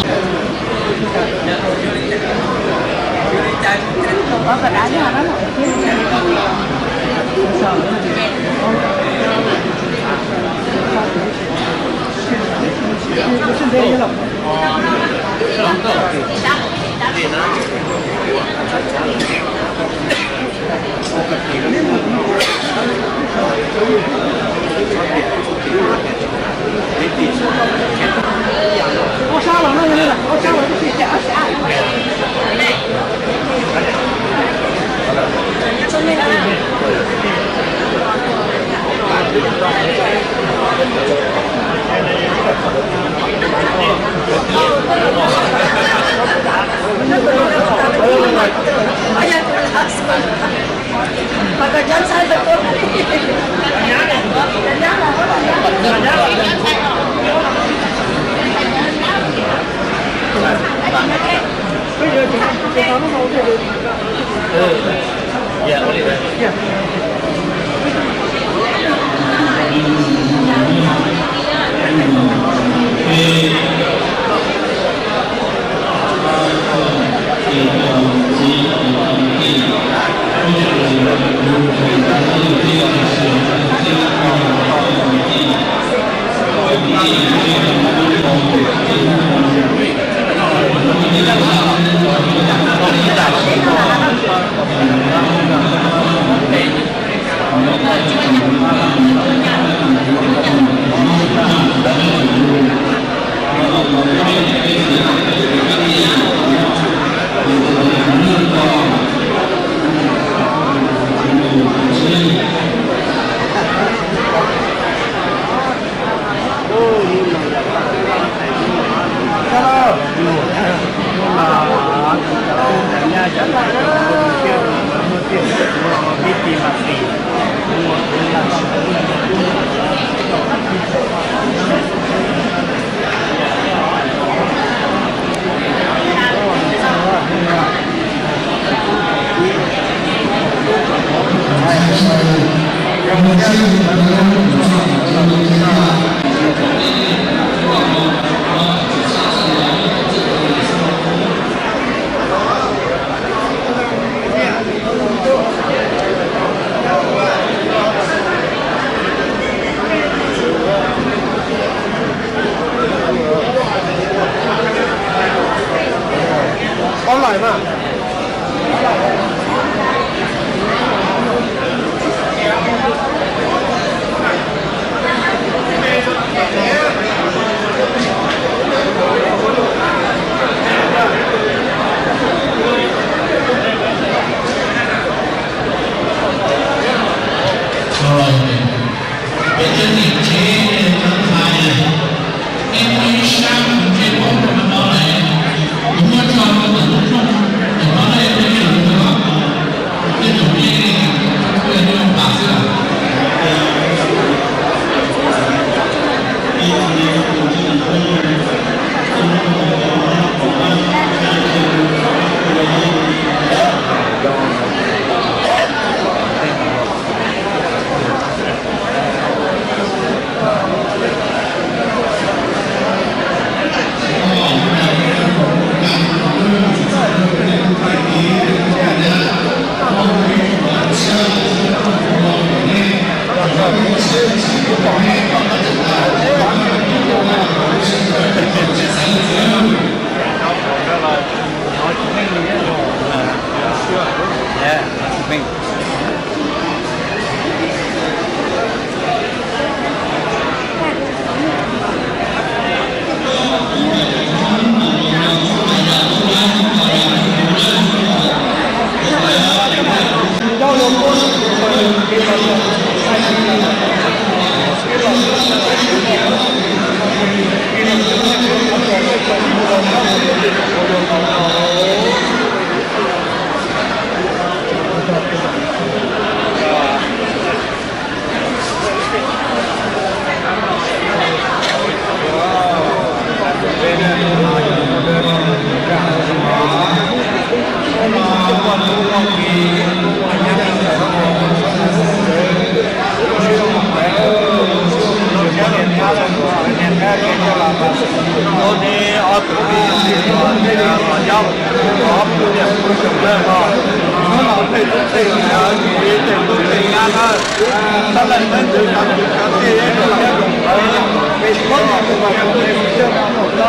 Ob lais mas. Peb cov niam tsev cov ntxhais, nej muaj ib sab mus ntsej muag rau no lawm, kuv muab tso rau ntawm lub rooj, ntawm no nej peb cov ntxhais, tej zaum nej kuj yog nej pam xwb.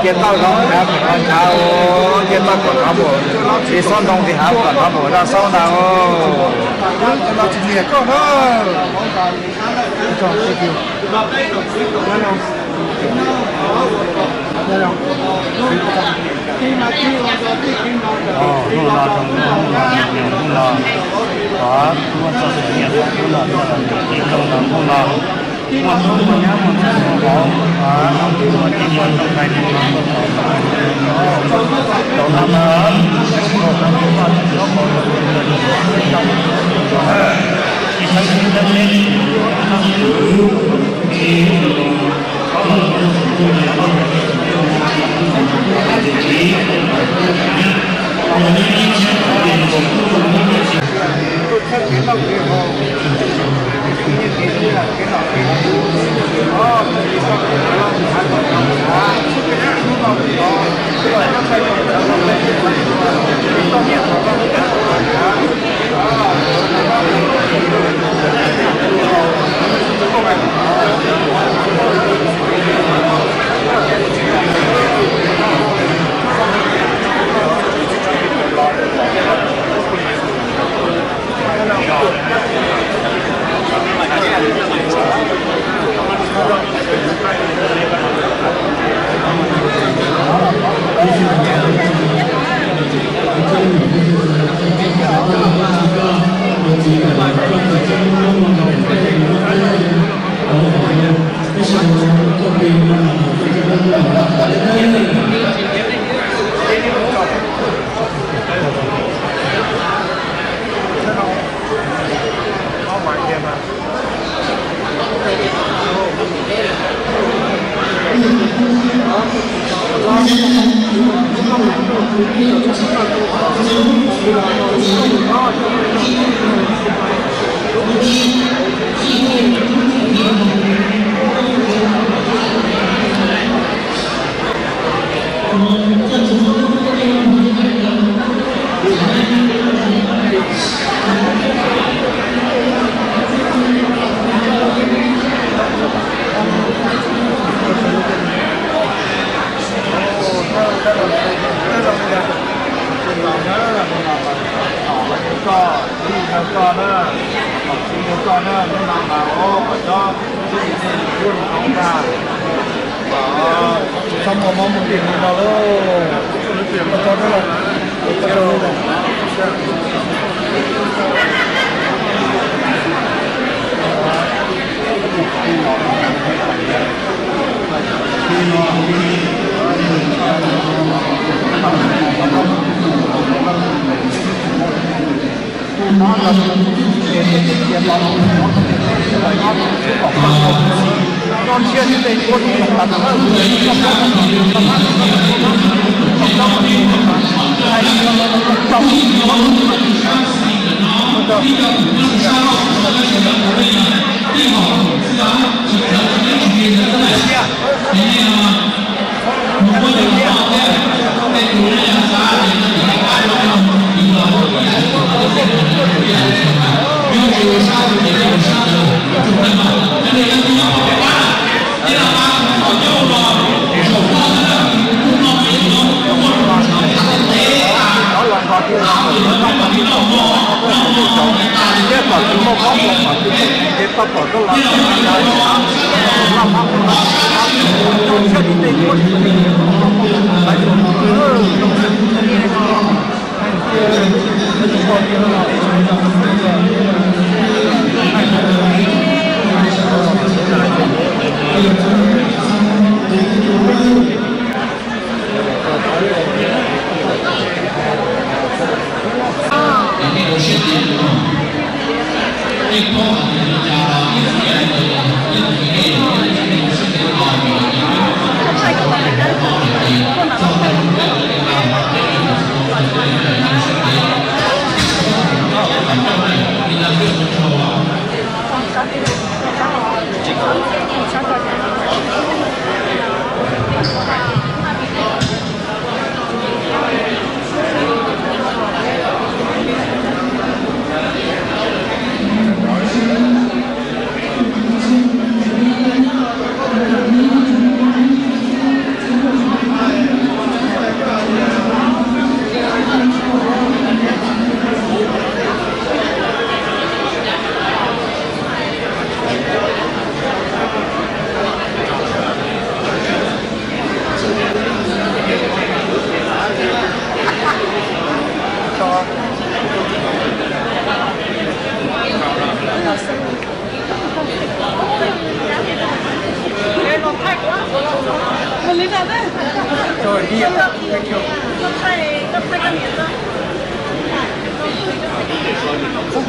Ces tau zoo nrhav kom qhov nrhav mus, ces tau kom qhov mus, ces xob ntoo ces hav kom qhov mus zaj saub ntag. Hnub no, hnub no, hnub no, hnub no, hnub no, muaj hnub muaj nyab muaj ntxhais muaj vauv, muaj tij muaj nkawm, tau no na,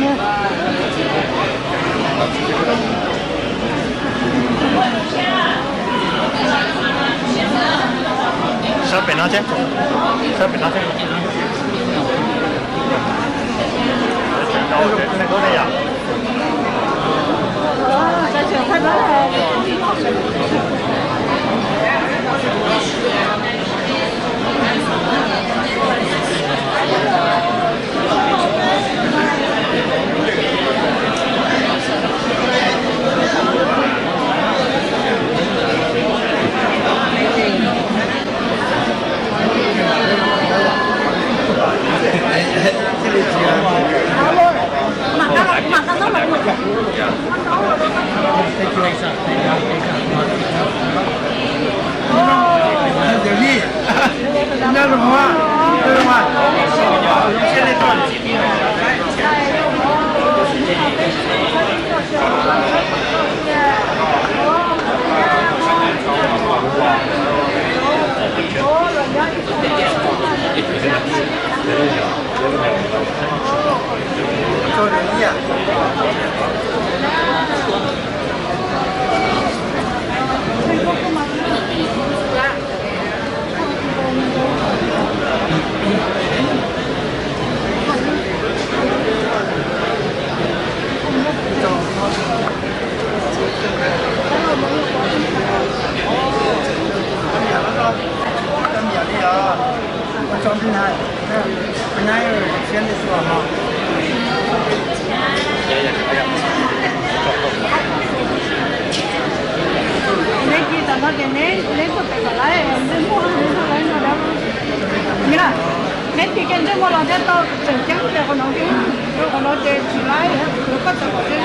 Sab pem no thiab, sab pem no thiab. Neb cia tam no ces neb, neb tuaj pem kom lawv, neb muaj neb tuaj lawv no dab. Mira, neb cia kiag ntsej muag los thiab tau tseem ceeb ces qhov no, qhov no ces tsis laib, koj tau kom thiab.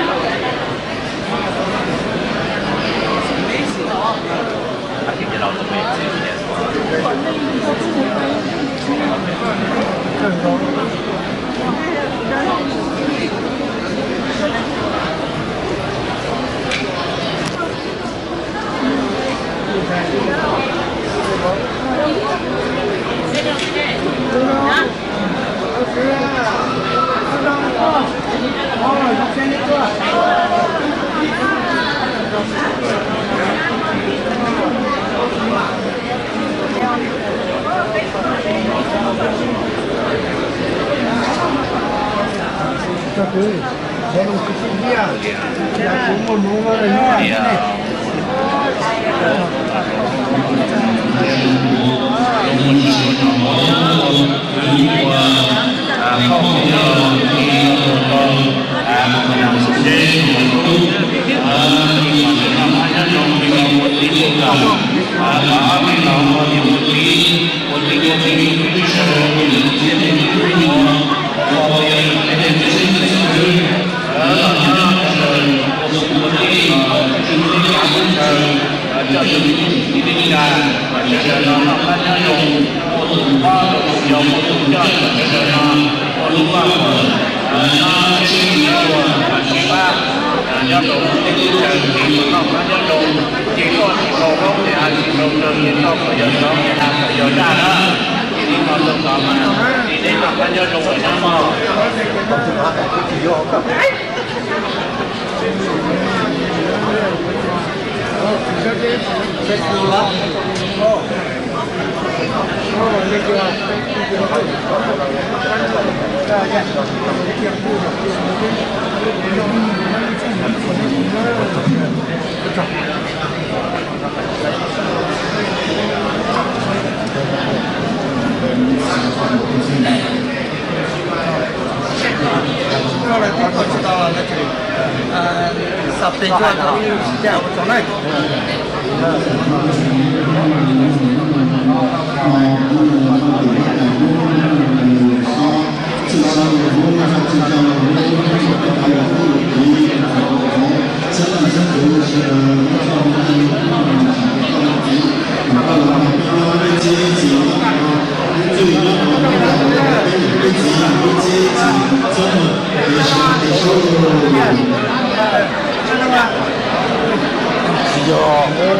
Tsis yog, kuv,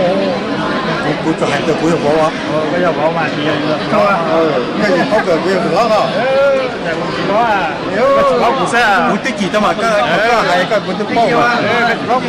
kuv tsuas hais tias kuv yog vauv. Koj yog vauv mas tsis yog, yog thaub kawm, kuv yog kawm hlob os. Tsis paub, tsis paub. Kuv twb cim tau mas koj, koj hais koj kuv twb paub mas. Xov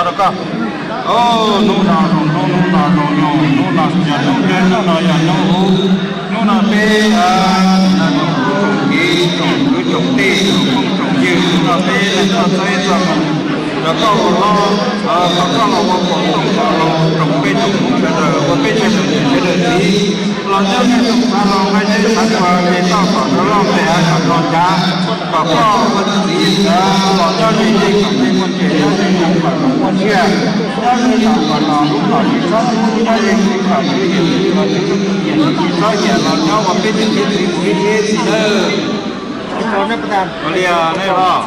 rau koj. Hnub no zoo hnub, hnub no zoo nyoog, hnub no yog hnub nyoog, hnub no yog hnub ub. Hnub no peb tsoom kwv tsoom tij tsoom phooj tsoom ywg, hnub no peb txoj txhua moo los koj ua hlob, kom koj los ua pov tooj rau peb tsoom Hmoob sawv daws, ua peb sawv daws niam sawv daws txiv los nyob nej tsoom thav los nqaij teb thav tsua ces toj kom rau loj pem hav kom rau ncav, kom koj ua txiv los nyob ze ze kom tej muaj ntsej muaj ntshiab, nyob ze kom los lub los tsis txhob hlub, nyob ze kom tsis nyiam los tsis txhob nyiam los nyob ua peb tug txiv txiv mus ib txhis nawb. Ua li nej los.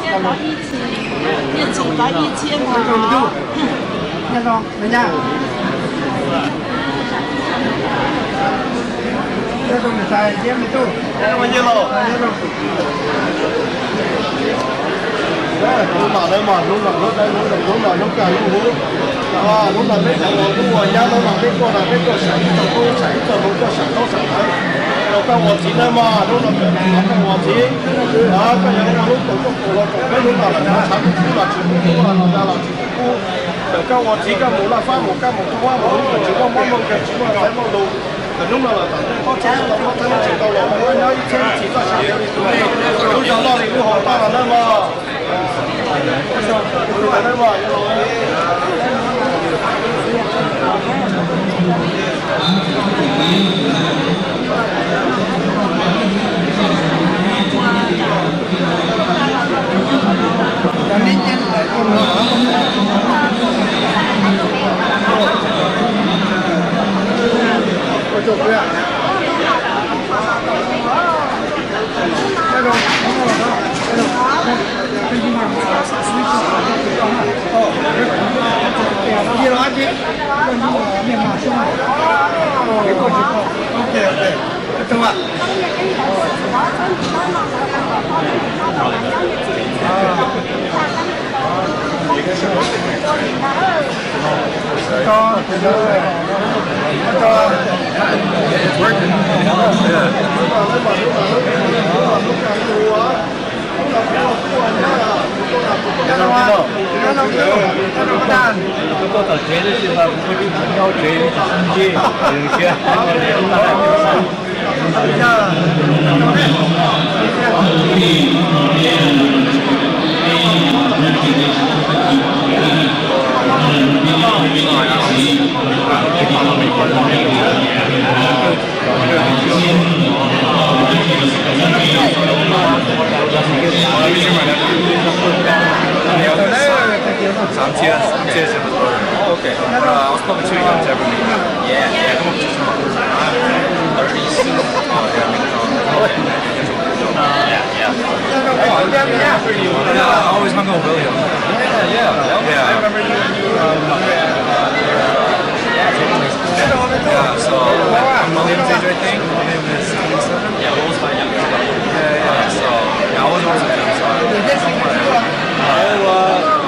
Hnub no, hnub no, hnub no, hnub no peb cov los hnub ua nyab, hnub no peb tuaj no peb tuaj sam ib txoj koob, sam ib txoj hmoov, tuaj sam koob sam hmoov rau koj ua txiv nawb mog. Hnub no koj ua txiv, koj yog ua lub tau koj ua los rau peb hnub no los tshav tshav kub kub los tsis kub kub los no da los tsis kub kub. Thaum koj ua txiv koj mus laj fab mus koj mus koj mus lub tsis muaj mob muaj nkeeg tsis muaj xaiv muaj lus. Thaum hnub no los tom tej qhob txhua los qhob txhua tsis tau los mus nyob ib txhiab txhis txoj sia li tus, lub zog loj li lub hauv toj los nawb mog. Kuv tuaj tom tsev tab sis mas kuv tsis nyob tsev, kuv tsis sib ntsib, siab. Xav ntsia, ntsia. Uh, I was probably too young to ever meet him. Yeah, yeah, come on, just come on. I'm thirty soon. Oh, yeah, I mean, um, yeah, yeah. Oh, yeah, yeah. Yeah, I always hung out with William. Yeah, yeah. Yeah. I remember you, you, um, yeah, so, I'm William's age, I think. William is twenty-seven. Yeah, what was my youngest? Yeah, yeah. So, yeah, I was always a fan, so I, I, uh,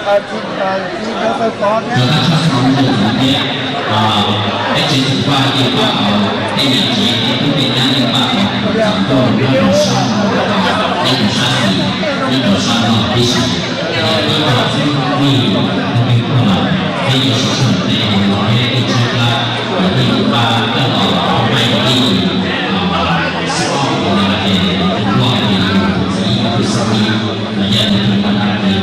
Peb tsev xeem Vaj thiab pab hauv tej niam tsev thiab pub tej nyab thiab pab hauv txhua tus nyob rau sab no, nyob rau sab xis, nyob rau sab no tib si. Ib tug txwj kwv, tus kwv Phuaj Lam, peb yuav sib tshooj tes mus los peb twb tshaib plab, yog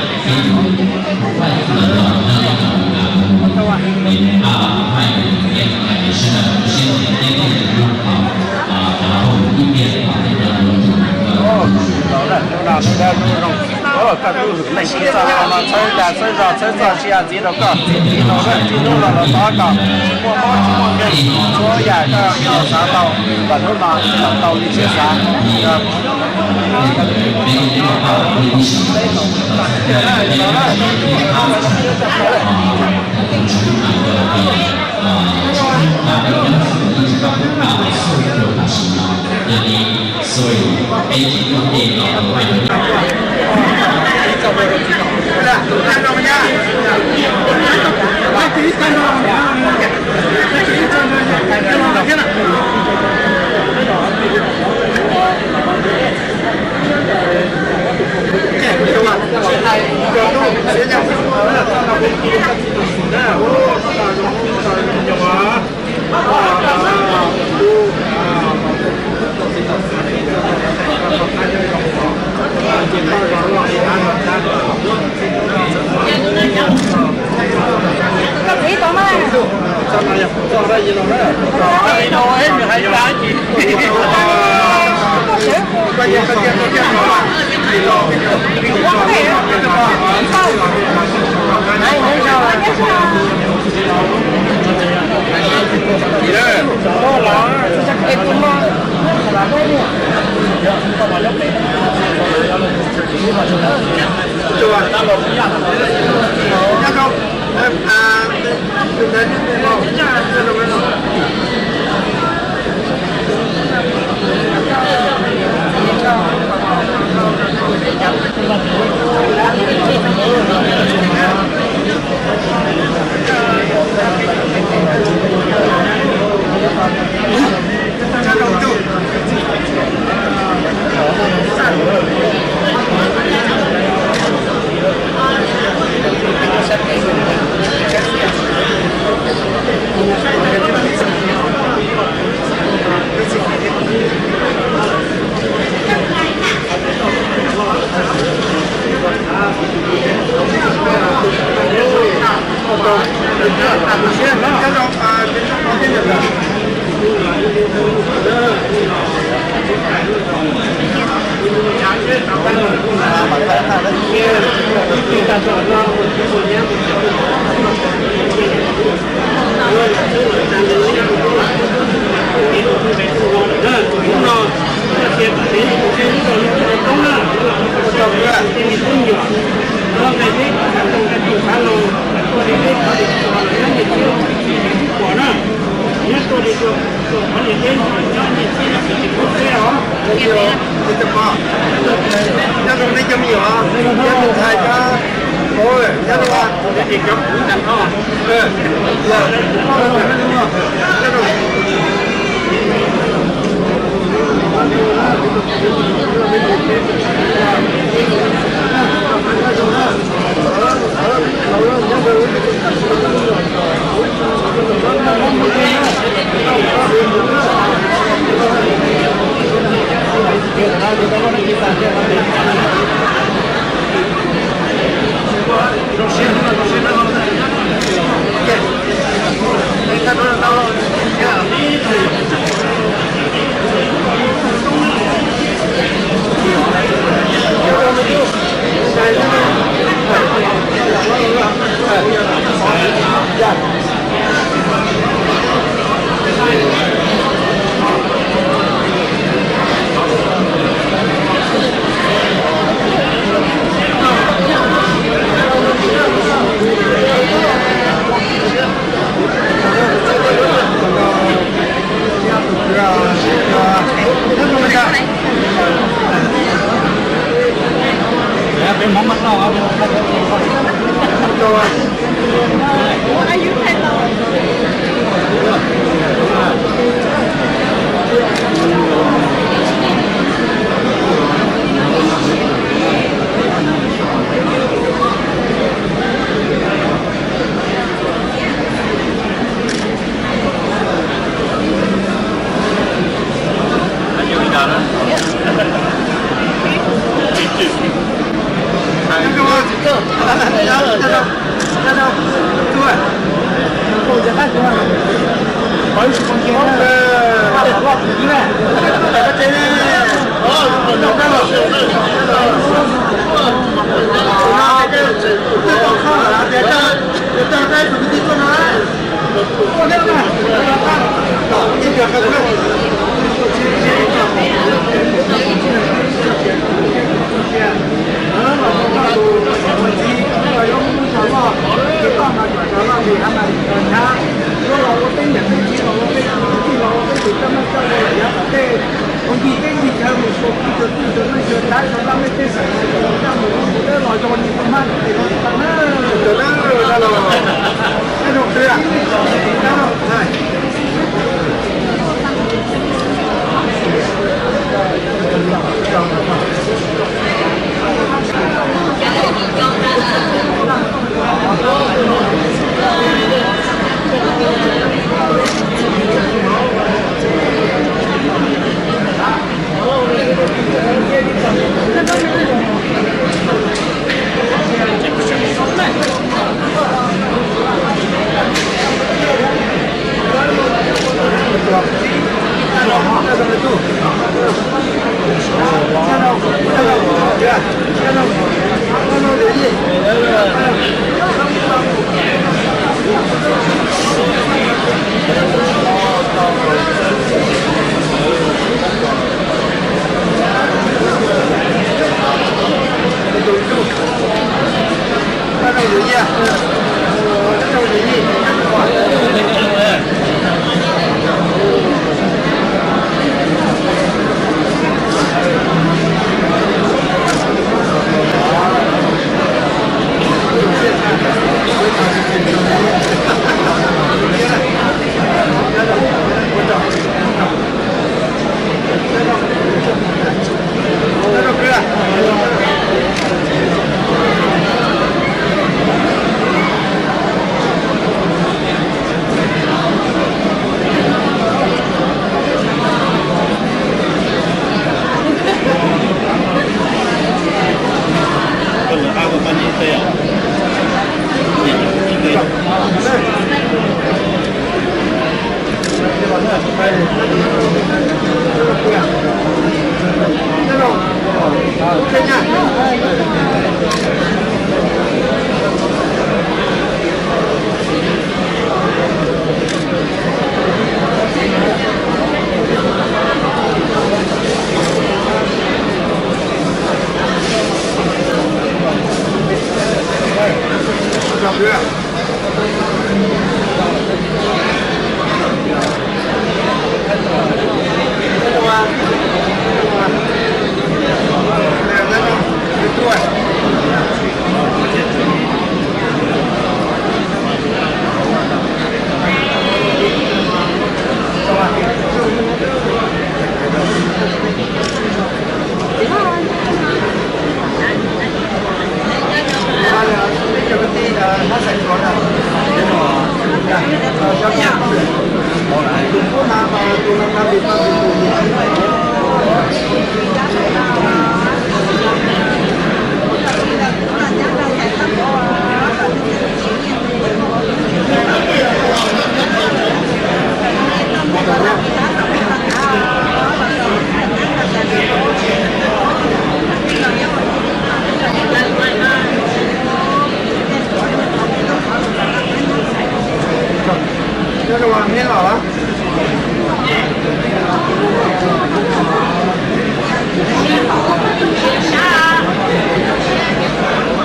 ib tug pab coj los pab ib tug xib ob tus no ces tus Phuaj Lam ces tus txiv tus tub xib ib los yog tus tus pab ces thov niam peb tus Phuaj Lam los nyob rau tus kam mus es nws pab los Phuaj Lam ces sawv daws tu siab mus ua teb thiaj li hlub tau cov phooj ywg ib pliag kom tej no ua tus Txawj dag txawj zog txawj txoj sia ntxiv rau koj, txij no txij hnub no los txog kom muaj mob tsis muaj nkeeg, txhua yam koj xav tau, kom hnub no tau li siab xav.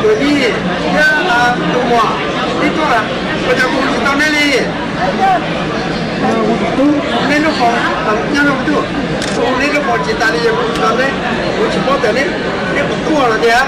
Kwv tij thiab tus muam, ib tug, ua cas kuv tsis tau neb li? Neb lub paus, nyob no kuv tus, neb lub paus tsis tas li, yog kuv tsis tau neb, kuv tsis paub tias neb, neb puas tuaj los tias.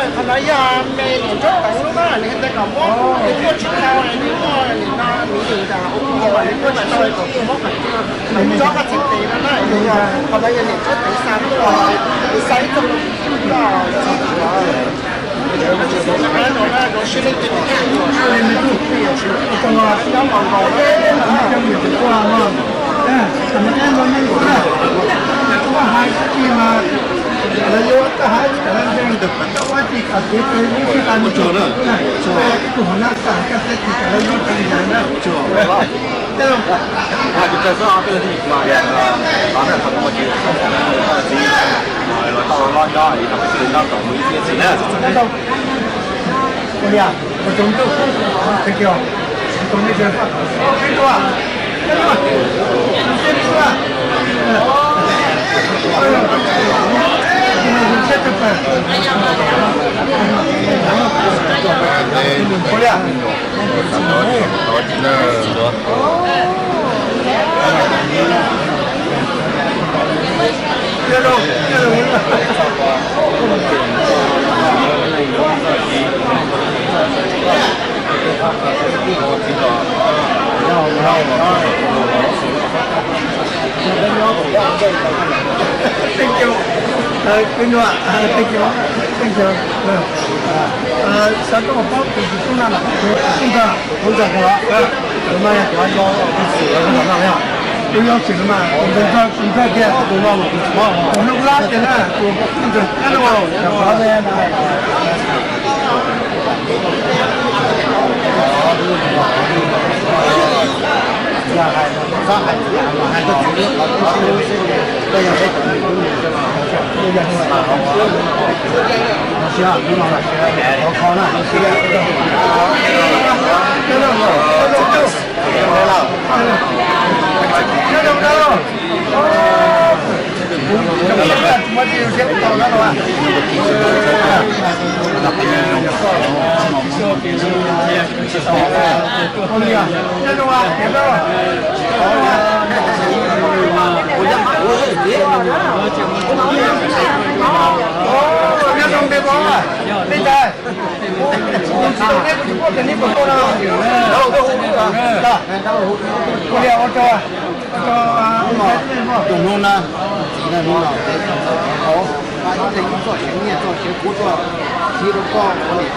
Qhov no yog me niam Ntsuab Teev lub na, nws hais tias kom muab nws tuaj tsis tau, nws muaj nim no nws yws tas ua kuv mas nws tuaj tsis tau kom kuv muab kom tsob koj txiv tes no na, qhov no yog niam Ntsuab Teev xa tuaj, nws xa ib txoj koj txiv tes. Ua li, ua tsaug ntau, thank you, ua tsaug nej sawv daws. Ua li. Thank you. Thank you. Thank you. Xav koj paub tus tub na, tus tub ntag, tus ntag los, tus no yog cov yau tus xwm los no na, tus yau xwm no mas tus ntag, tus ntag tiag, tus no los tus no, tus no kuv lab tiag na, tus ntag na, tus qhov Tus hnub na, txiv na, hnub no peb tau txog qhov, pab ib leeg ib txoj siab nyiaj txoj siab kub tuaj qhib rau koj ua niam ua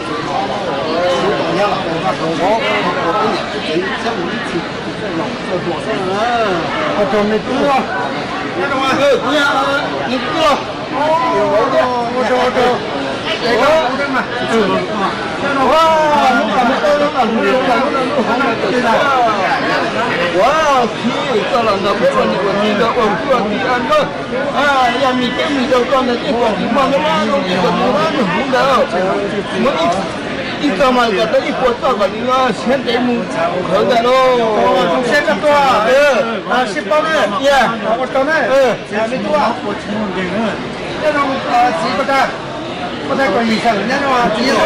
txiv kom hlub tau nyab los tau vaj tau vauv, ua peb niam peb txiv thiab mus ib txhis txoj hluas xwb. Ua rau me tub, me tub, ua txij txoj los ntawm peb ua niam ua txiv ntawd ua kwv ua tij a nkawd. Yog me tub me yawg koj ntawd tej pom tsis muaj nyob zoo li kom mus nyob nws hauv ntawd. Muab ib txoj mas kom tau ib puas txoj kom nws siab ntev mus khawv ntawd lauj. Zoo siab koj tuaj, sib paub na, ua tsaug na. Me tub, nyob zoo txiv koj tag, koj tag kom yim xeem nyob zoo txiv. Ua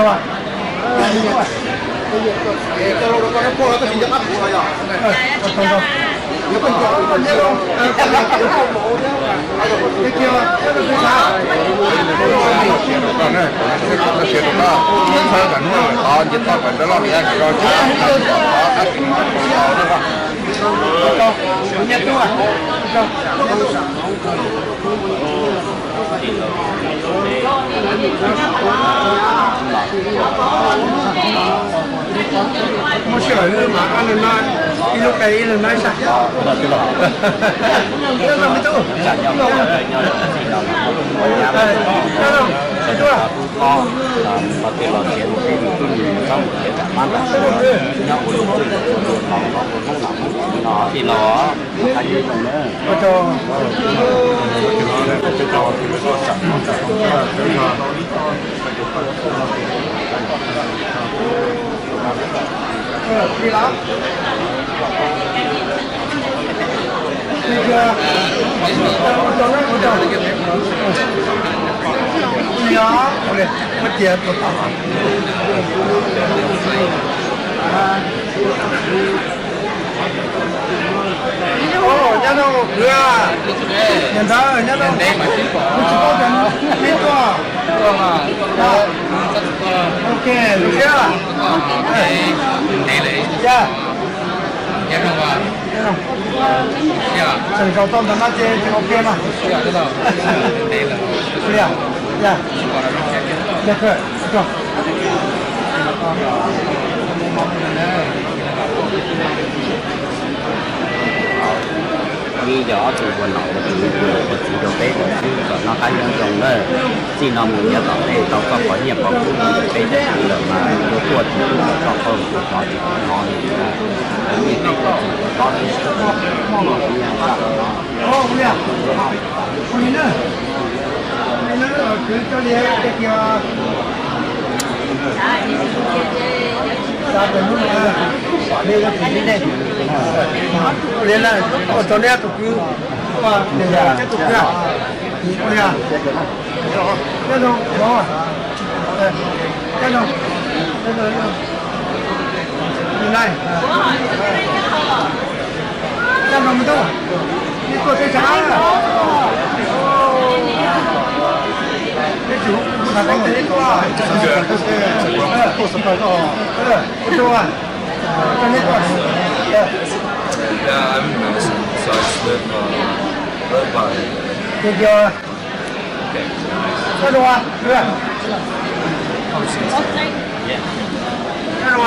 tsaug. Muaj sij hawm mas ib lub qe ib leeg nab ib sab. Nyob zoo me tub. Nyob zoo me tub. Ua tsaug. Nyob zoo kwv, niam ntxawm nyob zoo, kuv tsis paub tias neb tuaj. Ok, zoo siab. Ya. Tseem zaum tau ntawm no ces tseem ok mas. Ya, ya. Yeej yog ob tug ua nom ua tswv ua niam ua txiv rau peb xwb, kom noj qab nyob zoo na. Txij no mus yav tom ntej tau txoj qhov nyiaj qhov kub rau peb cov kwv lawm mas ua tuaj tsis tau txoj qhov tsis tau hnov li na. Yeej peb tuaj tsis tau tob tsis tau nyob sab no. Ua tsaug nej tus kwv, tus kwv, nyob zoo, nyob zoo, nyob zoo, nyob zoo me tub, nej tuaj teb chaws, nej tsis hu kuv tham tau neb tuaj, ua tsaug, ua tsaug neb tuaj. Yeah, I'm Madison, so I just live, uh, right by. Thank you. Okay, nice. Nyob zoo, nyob zoo. Nyob zoo.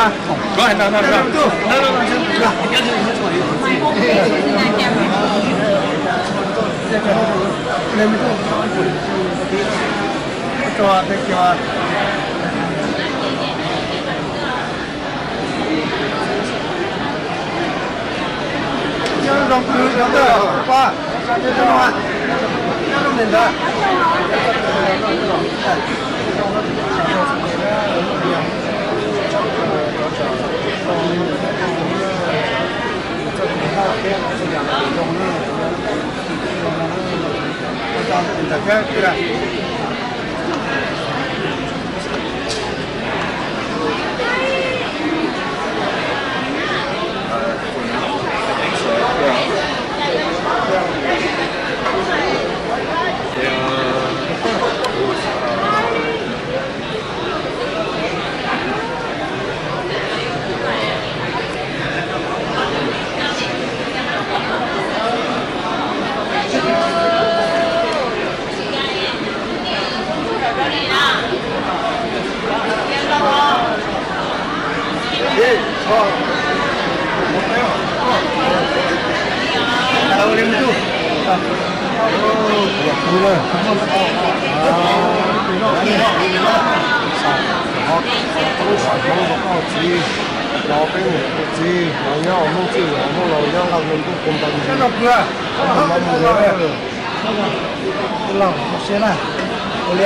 Go ahead, no, no, no. No, no, no, no. Thank you. Nyob zoo kwv, nyob zoo pog, nyob zoo niam ntxawm. Txiv, los peb niam txiv, los nyob hauv Hmoob txwj los Hmoob laus nyob nqaj ntuj qub npau. Los ua siab na, ua li,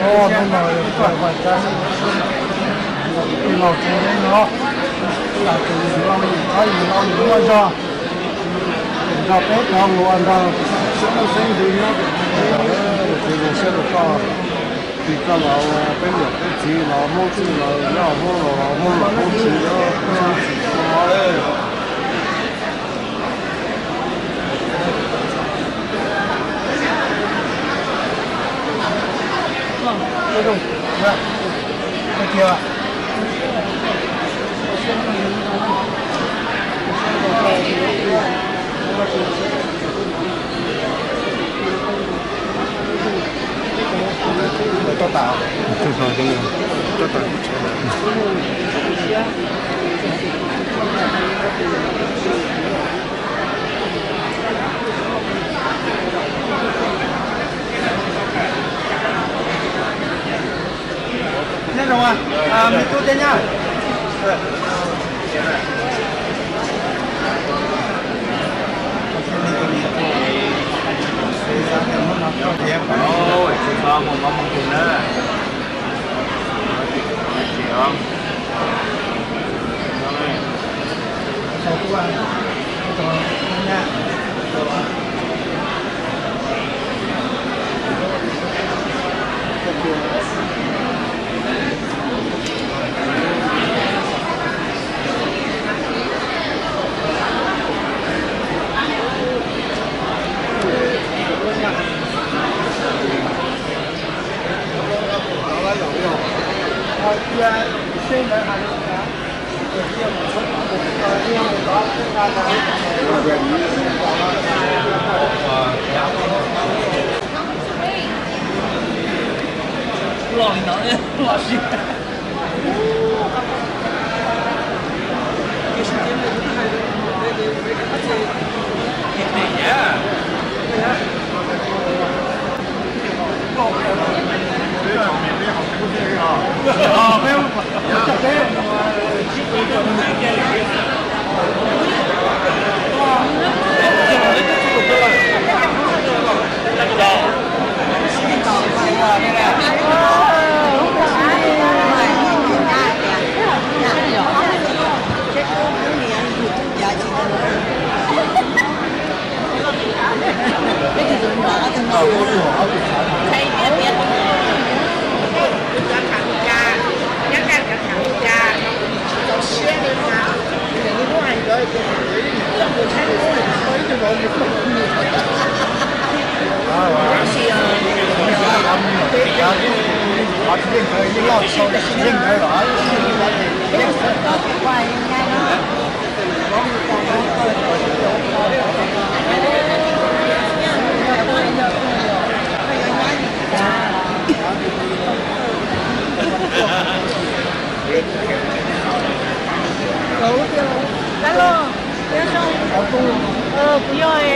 hnub no los tsis no, tus yim los yim, ob yim los yim muaj zog, nrog peb cov mus ua nrog, siab loj xeeb ntxwv nyob, tus zoo siab rau koj, tis koj los ua peb niam peb txiv los Hmoob txwj los nyob Hmoob laus los Hmoob laus Hmoob txiv nyob Hmoob txiv. Toj tas, toj tas. Nyob zoo, me tub Teb Nyab. Kuv yog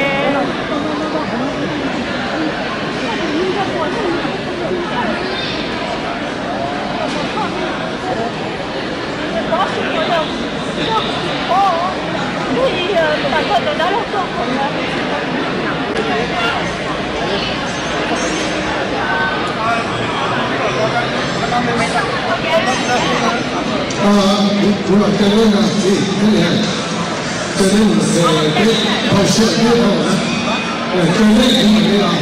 Kuv los caw neb na, txiv, neb niam, caw neb mus ces peb tau siab thiab dhau na. Caw neb mus li los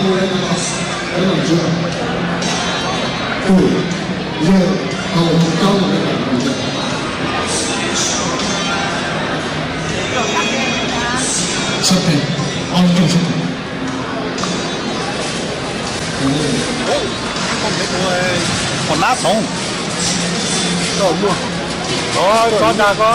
hu, tus yawg hau tus caub mus li los mus. Sab tes, ob leeg sab tes. Qhov nab txhoov. Tso dag ko.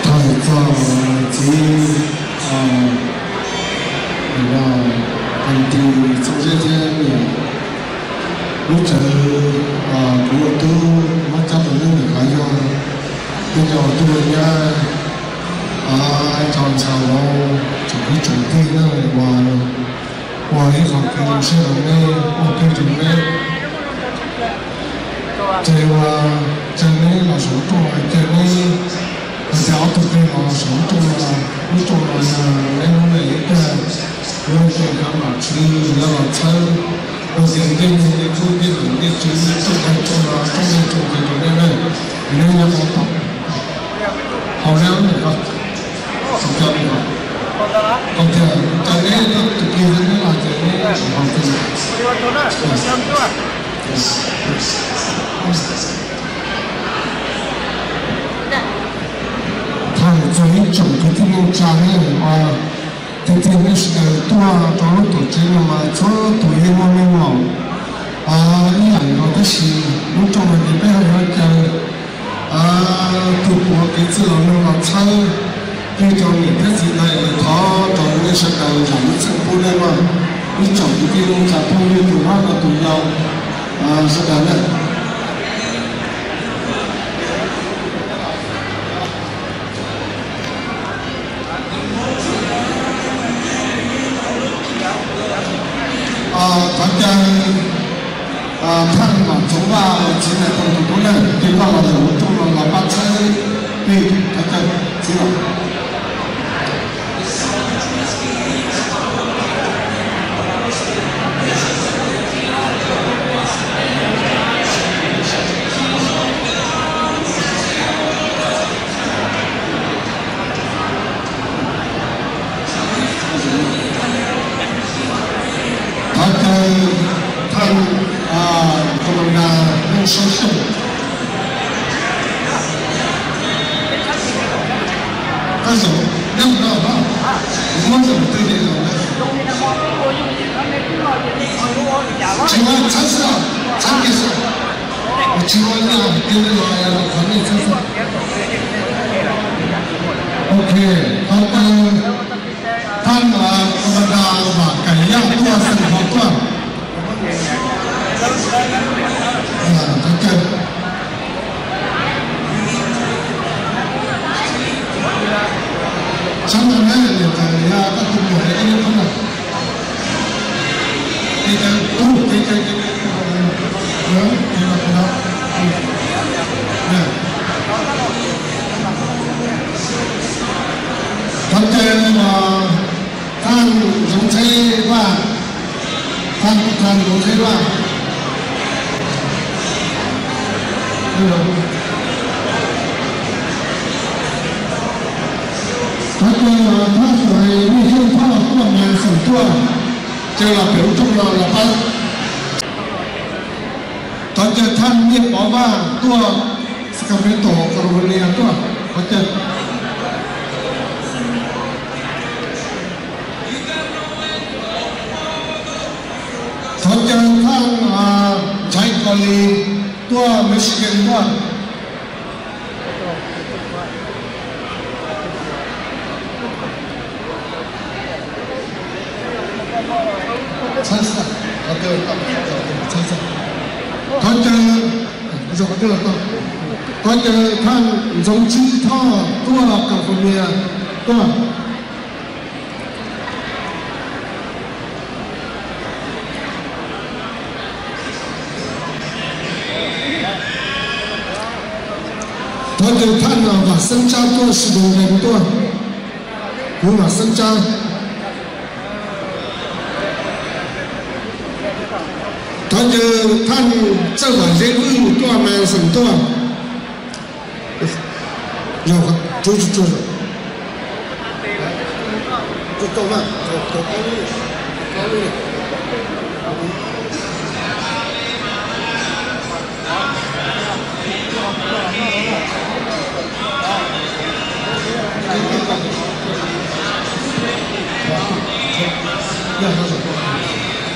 Thov txog txiv Tais Tis Txooj Zeb thiab niam, lub tsev kuv ua tub muab cab rau neb ntawm qab yog peb cov tub nyab, cov ntxhais vauv, tsoom kwv tsoom tij na, uas ua ib qho kev zoo siab rau neb, ua plig rau neb. Ces uas caw neb los saum lub rooj, caw neb, hais tias ob tug plig los saum lub rooj no, lub rooj no yog neb lub neej ib pliag, lub neej ib pliag, mam tsis yog los txhawb, ua tias ntiaj teb ntiaj teb, ntiaj teb tsoom neeg tsoom no, tsoom neeg tsoom ces rau neb na, neb nyob qhov tod. Haus neb lub neej ko, tsis caw li ko. Qhov tias caw neb tus plig neb los ces neb haus kiag. Thov txog ib tsoom kwv tij neej tsa neb, tiag tiag neb sawv daws tuaj rau lub tuam tsev no mas txhua tus yeej muaj meej mom ib yam nkaus, tab sis lub rooj no ces peb ho yuav caw tus puav kev txwj laus no los txhawb plig rau niam thiab txiv ntag. Thov rau nej sawv daws zam lub txim pub nej mog, ib tsoom kwv tij neej tsa phooj ywg, tus hlob los tus yau, sawv daws na. Thov caw Thaj Vam Txoov Vaj los txiv Nais Phoo tus tub na, tig laj los zaum lub rooj no los pab txhawb plig, thov caw txiv los. Thov caw Thaj Vam Txoov Vaj, Leej Sab Xyooj. Koj zaum nyob no, kuv muab zaum twg li los na. Tsis ua, txhawb xwb, txhawb kiag xwb. Tsis ua li os, cia li los, los thov nej txhawb xwb. Ok, thov caw Thaj Vam Txoov Vaj, Vam Kaim Yaj tuaj, xeem Hauv tuaj. Thov caw. Thaj Zoov Txheb Vaj, thaj Zoov Txheb Vaj. Thov caw thaj Xyuas Mej Xyooj Thoj tuaj mas xeem tuaj, caw los pem lub rooj no los pab. Thov caw thaj Nyiaj Pov Vaj tuaj, Sacramento, California tuaj, thov caw. Thov caw thaj Ntshaiv Kos Lis tuaj Michigan tuaj. Thov caw, thov caw thaj Ntxoov Tsib Thoj tuaj California tuaj. Thov caw thaj Vam Xeeb Tsab tuaj Washington tuaj, kuv Vam Xeeb Tsab. Thov caw thaj Txawj Vam Zeb Vwj tuaj Madison tuaj.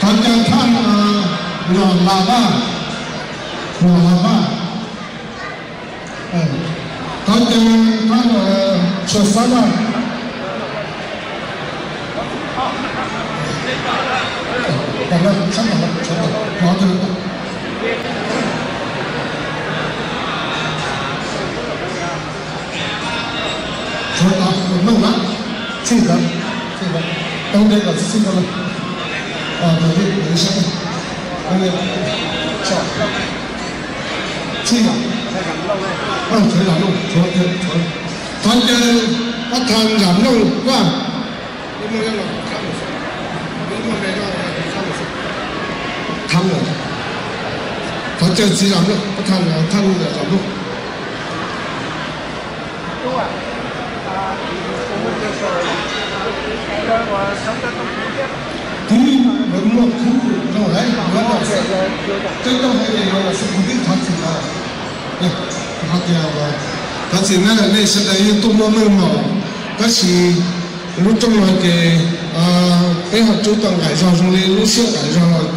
Thov caw thaj Nom Las Vaj, Nom Las Vaj. Thov caw thaj Tshua Xab Vaj. Tshuav tau, mloog na, txij ntawd, txij ntawd, tau nte kom txij ntawd, txij, thov caw pab thab Zam Looj Vaj. Thab, thov caw txiv Zam Looj, pab thab, thab Zam Looj. Twb lawv muaj khub zoo lawm, yuav los xwb, twb tau hais tias yuav los xwb, kuv twb thov txim lawm. Hais tias thov txim na, nej sawv daws yeej tuaj muaj meej mom, tab sis lub rooj no ces peb ho rub tau nqaim zog zoo li lub siab nqaim zog,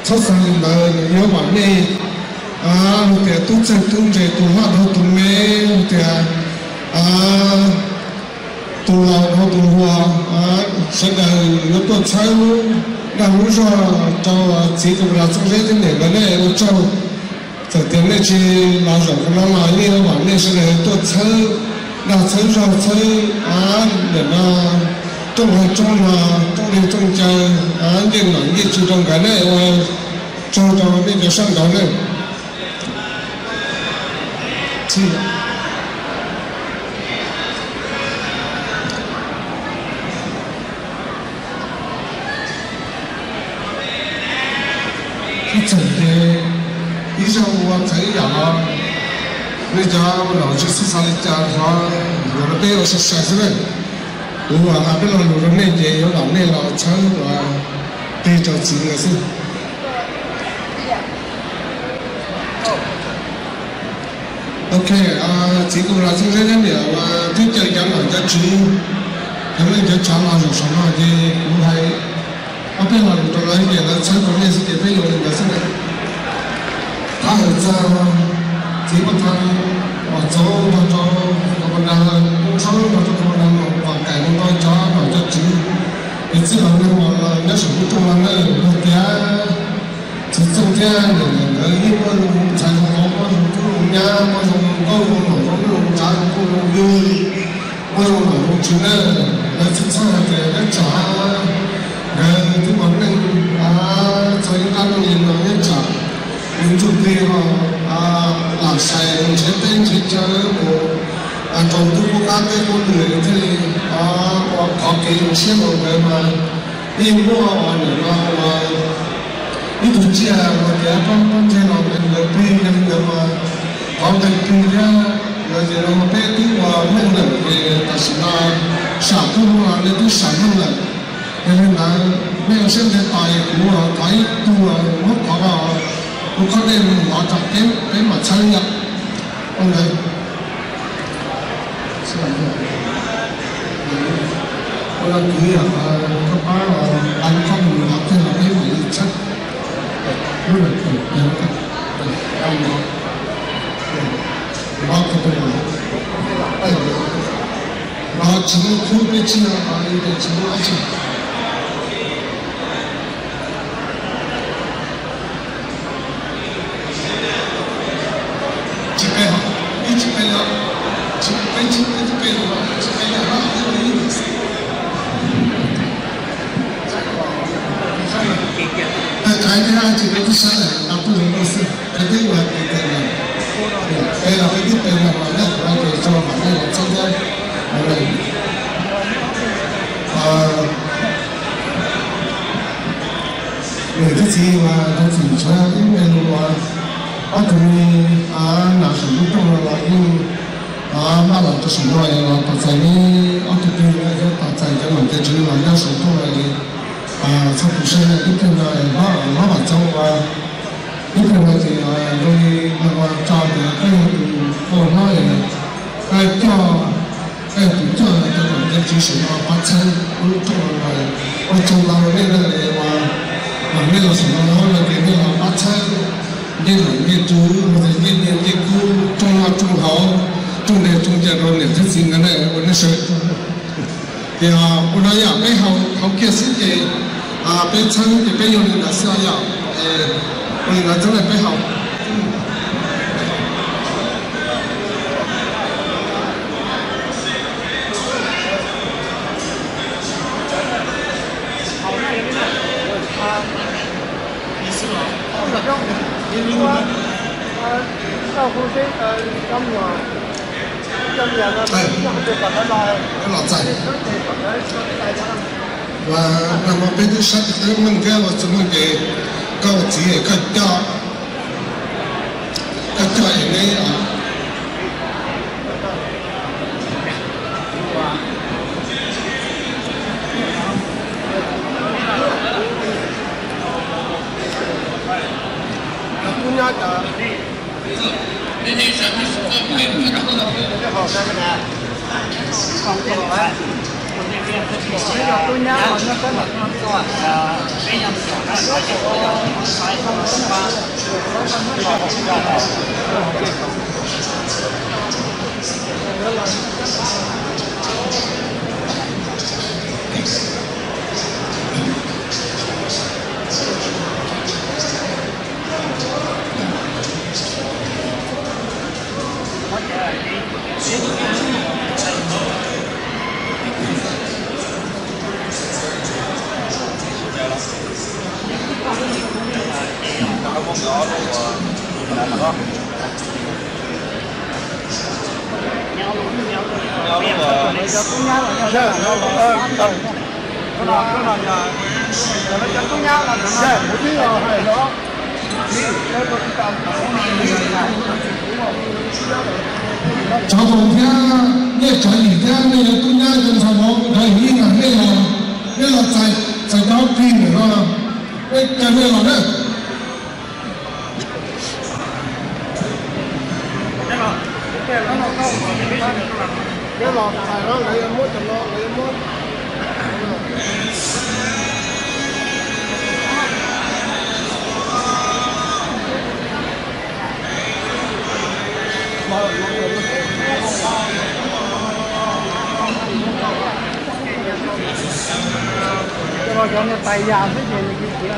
txhob xav li ntawd, yuav vam nej hais tias tub txawj tub ntse, tus hlob dhau tus me, hais tias tus laus dhau tus hluas, sawv daws yuav tuaj txhawb dag lub zog rau txiv Tus Ras Txooj Zeb thiab niam nkawd, nej ua tsaug. Txawm tias nej tsis los zaum qhov no los yeej vam nej sawv daws tuaj txhawb dag txhawb zog txhawb, niam no rooj hauv rooj no, rooj dej rooj cawv, ncej nom ncej tswv rau nkawd, nej ua tsaug rau nej cov sab nraud na. Ib txhia ces ib zaug ua txawv ib yam los, nej cov laus tsis xav li cas los, yuav rau peb ua sai sai xwb na. Kuv hais peb lo lus rau nej ces yuav kom nej los txhawb ua tig rau txiv nkawd xwb. Ok, txiv Tus Ras Txooj Zeb thiab niam uas twb caw cov nom cov tswv, cov neej cov tsav los zaum saum no ces kuv hais ob peb lo lus rau lawv ces lawv txhawb rau nej xwb ces peb yuav li ntawd xwb na. Thov hawm txog txiv pab thab Vam Txoov nrog rau Kos Pas Nas, Tub Tshoob nrog rau Kos Pas Nas, Vam Kaim nrog rau cov nom cov tswv, es txij los nej mus los nyob saum lub rooj no na, hais tias txiv Txooj thiab niam nkawd yeej muaj zoo ntxhais zoo vauv, muaj zoo tub zoo nyab, muaj zoo nkauj zoo nraug, zoo tub zoo tsav, zoo phooj zoo ywg, muaj zoo nom zoo tswv na. Lawv txhawj txhawj hais tias nyob tsam nkawd twb mus neej txog ib nrab neej li no, nyob tsam nws ntsuj plig ho lam sai ntshiab teb ntshiab chaw mus rau ntuj ub Tab tej kuv lwm thiaj li ua qhov kev zoo siab rau nkawd mas yeej muaj uas nim no uas ib tug tsiaj uas tias pob pob ntseg los nkawd plig, yog li ntawd mas qhov nkawd plig thiab nkawd tias no mas peb twb ua meej lawm ces tam sim no sam kuj muaj nej twb sam meej lawm. Yog li ntawd nej ua siab ntev tos kuv thov ib tug muab qhov no, kuv qhov dej mus hnov tso peb mam txhawb yom. Ua ntawd. Ua no kwv yog koj pab, koj mus hnov kiag los peb mam li txhawb. Lub no, no, tsis muaj khub peb tsis, tsis muaj dab tsi. Tsis pe hos, ib tsis pe li, tsis pe, tsis pe, tsis pe li, tsis pe li. Qhov thiab tsis pe twb sab lawm, no pub lub no xwb, qhov twb ua tiag tiag lawm. Pe los peb twb pe los mas nej qhov no ces tso mam nej los txhawb thiab. Niam thiab txiv mas rau txim tshuav ib me lus uas ob tug me nas saum lub rooj no los yeej maj los rau saum no los tos txais neb ob tug plig no thiab tos txais cov nom cov tswv los nyob saum rooj no es txhob tu siab, ib pliag no hlob vam txoov ua, ib pliag no ces zoo li no ua tso tias koj yog tus hlob, koj coj, koj yog tus coj cov nom cov tswv saum no pab txhawb lub rooj no. Ua tsaug ntau rau nej na, uas nej los saum no no ces nej los pab txhawb ncej nom ncej tswv, ncej niaj ncej kub, rooj noj rooj haus, rooj nres rooj ntsaum rau niam thiab txiv nkawd na, ua nej sawv daws tsaug. Ces ua no yom, peb haus kiag xwb ces peb txhawb ces peb yuav li ntawd xwb yom. Ua li ntawd txhawb na peb haus. Los txais. Ua no mas peb twb saib twb meej thiab ua txuj meej ces koj ua txiv koj coj, koj coj es neb Cov Hmoob thiab nej cov Yim thiab nej yuav tub nyab cov ntxhais Hmoob cov Yim ib yam nej los, nej los txais, txais cov plig ntawm no, nej caw nej los na. Cov no cov niag tais yam xwb ces nws kiv kiv.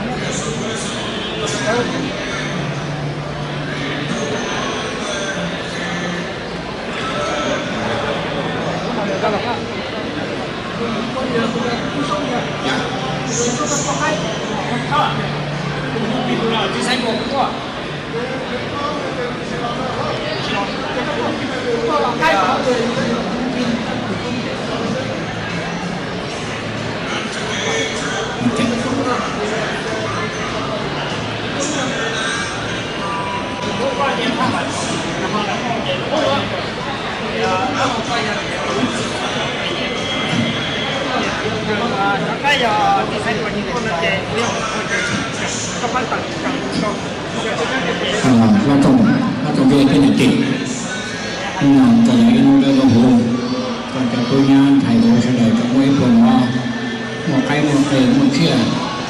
Hlob Tooj, hlob Tooj Viaj thiab niam tij, hnub no txog lawv ib hnub dawb huv, kom cov tub nyab ntxhais vauv sawv daws kom muaj ib pluag mov, muaj qaib muaj qe muaj tsiaj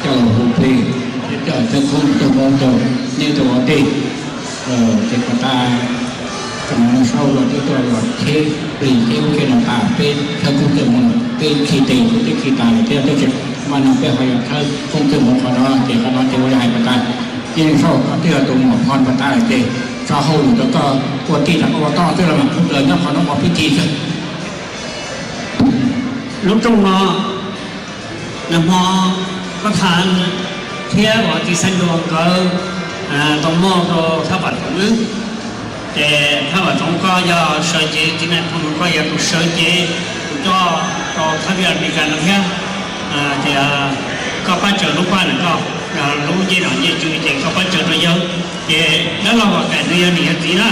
coj los hu plig, thiab coj thawj koob thawj hmoov rau nej tus ua tij. Ces puag ta Koj Nom Sau los twb tuaj los cheb plig cheb ub cheb no tas, peb thawb koob thawj hmoov, peb khi tes kuv twb khi tas lawm thiab, tab sis mas no peb ho yuav thawb koob thawj hmoov qhov no, ces qhov no ces ua li hais puag ta, Nom Sau koj twb yog tus muam phoj puag ta lawm ces tso hauj lwm rau koj ua tij rau koj ua toj xwb los mas pub nyob qhov no ua pib thi xwb. Lub rooj no, nag hmo koj tham thiab uas txiv Xeeb Dua nkawd tau muaj rau thab vam toov wb. Ces thab vam toov koj yog sawv cev txiv nais phoo, koj yog tus sawv cev tus coj rau thab vaj Amelikas no thiab. Ces koj pab tsaws lub paj ntawm koj, lub ncej nom ncej tswv ces koj pab tsaws rau yawg. Ces dab laug Vam Kaim nws yog niam yog txiv na,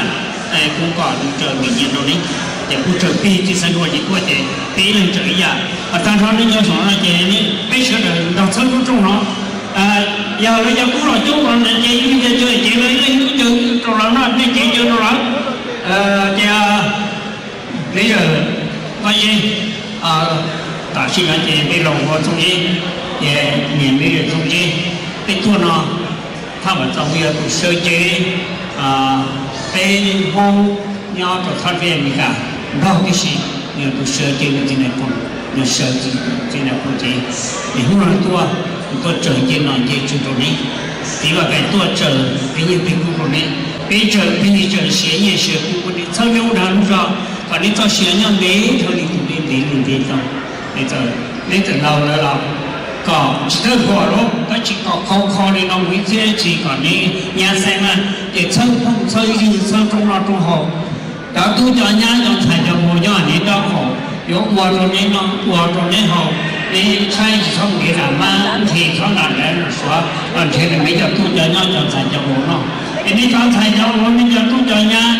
kuv kom nws tsaws vim nyiam rau neb. Ces kuv tsaws plig txiv Xeeb Dua ces tuaj ces peb ib leeg tsaws ib yam. Tag nrho nej nyob saum no ces peb sawv daws nrog txhawb lub rooj no. Yog lawv cov kub los coob no ces yus yog cov cev lawv ib leeg lub cawv rau lawv no, nej cev cawv rau lawv. Ces Meb Yawm Txooj Zeb, tam sim no ces Meb Laus ua Txooj Zeb, ces niam Meb Yawm Txooj Zeb, peb tuaj no, thab vam txog kuj yog tus sawv cev peb Hmoob nyob rau thab vaj Amelikas nrog tib si, yog tus sawv cev nws txiv nais phoo, nws sawv txiv nais phoo cev. Ces hnub no tuaj, tuaj tsaws ncej nom ncej tswv rau neb, txiv Vam Kaim tuaj tsaws plig nyiaj plig kub rau neb, peb tsaws plig tsaws siav nyiaj siav kub, txhawb neb ua dag lub zog kom neb txoj sia nyob ntev dhau li tus ntev ntev li ntev tau. Neb txawm laus lawm los kom tsis txawj huam lawm, tab sis kom khov kho li no mus ib txhiab txhis kom neb nyab xeeb na, ces txhawb phooj txhawb ywg txhawb rooj noj rooj haus. Cov tub cov nyab cov ntxhais cov vauv nyob neb nraub qaum yuav ua rau neb noj ua rau neb haus, neb saib tsis txhob nrhiav nram mab, nrhiav txhob nram nrav suav, los nrhiav neb cov tub cov nyab cov ntxhais cov vauv noj. Es neb cov ntxhais cov vauv, neb cov tub cov nyab,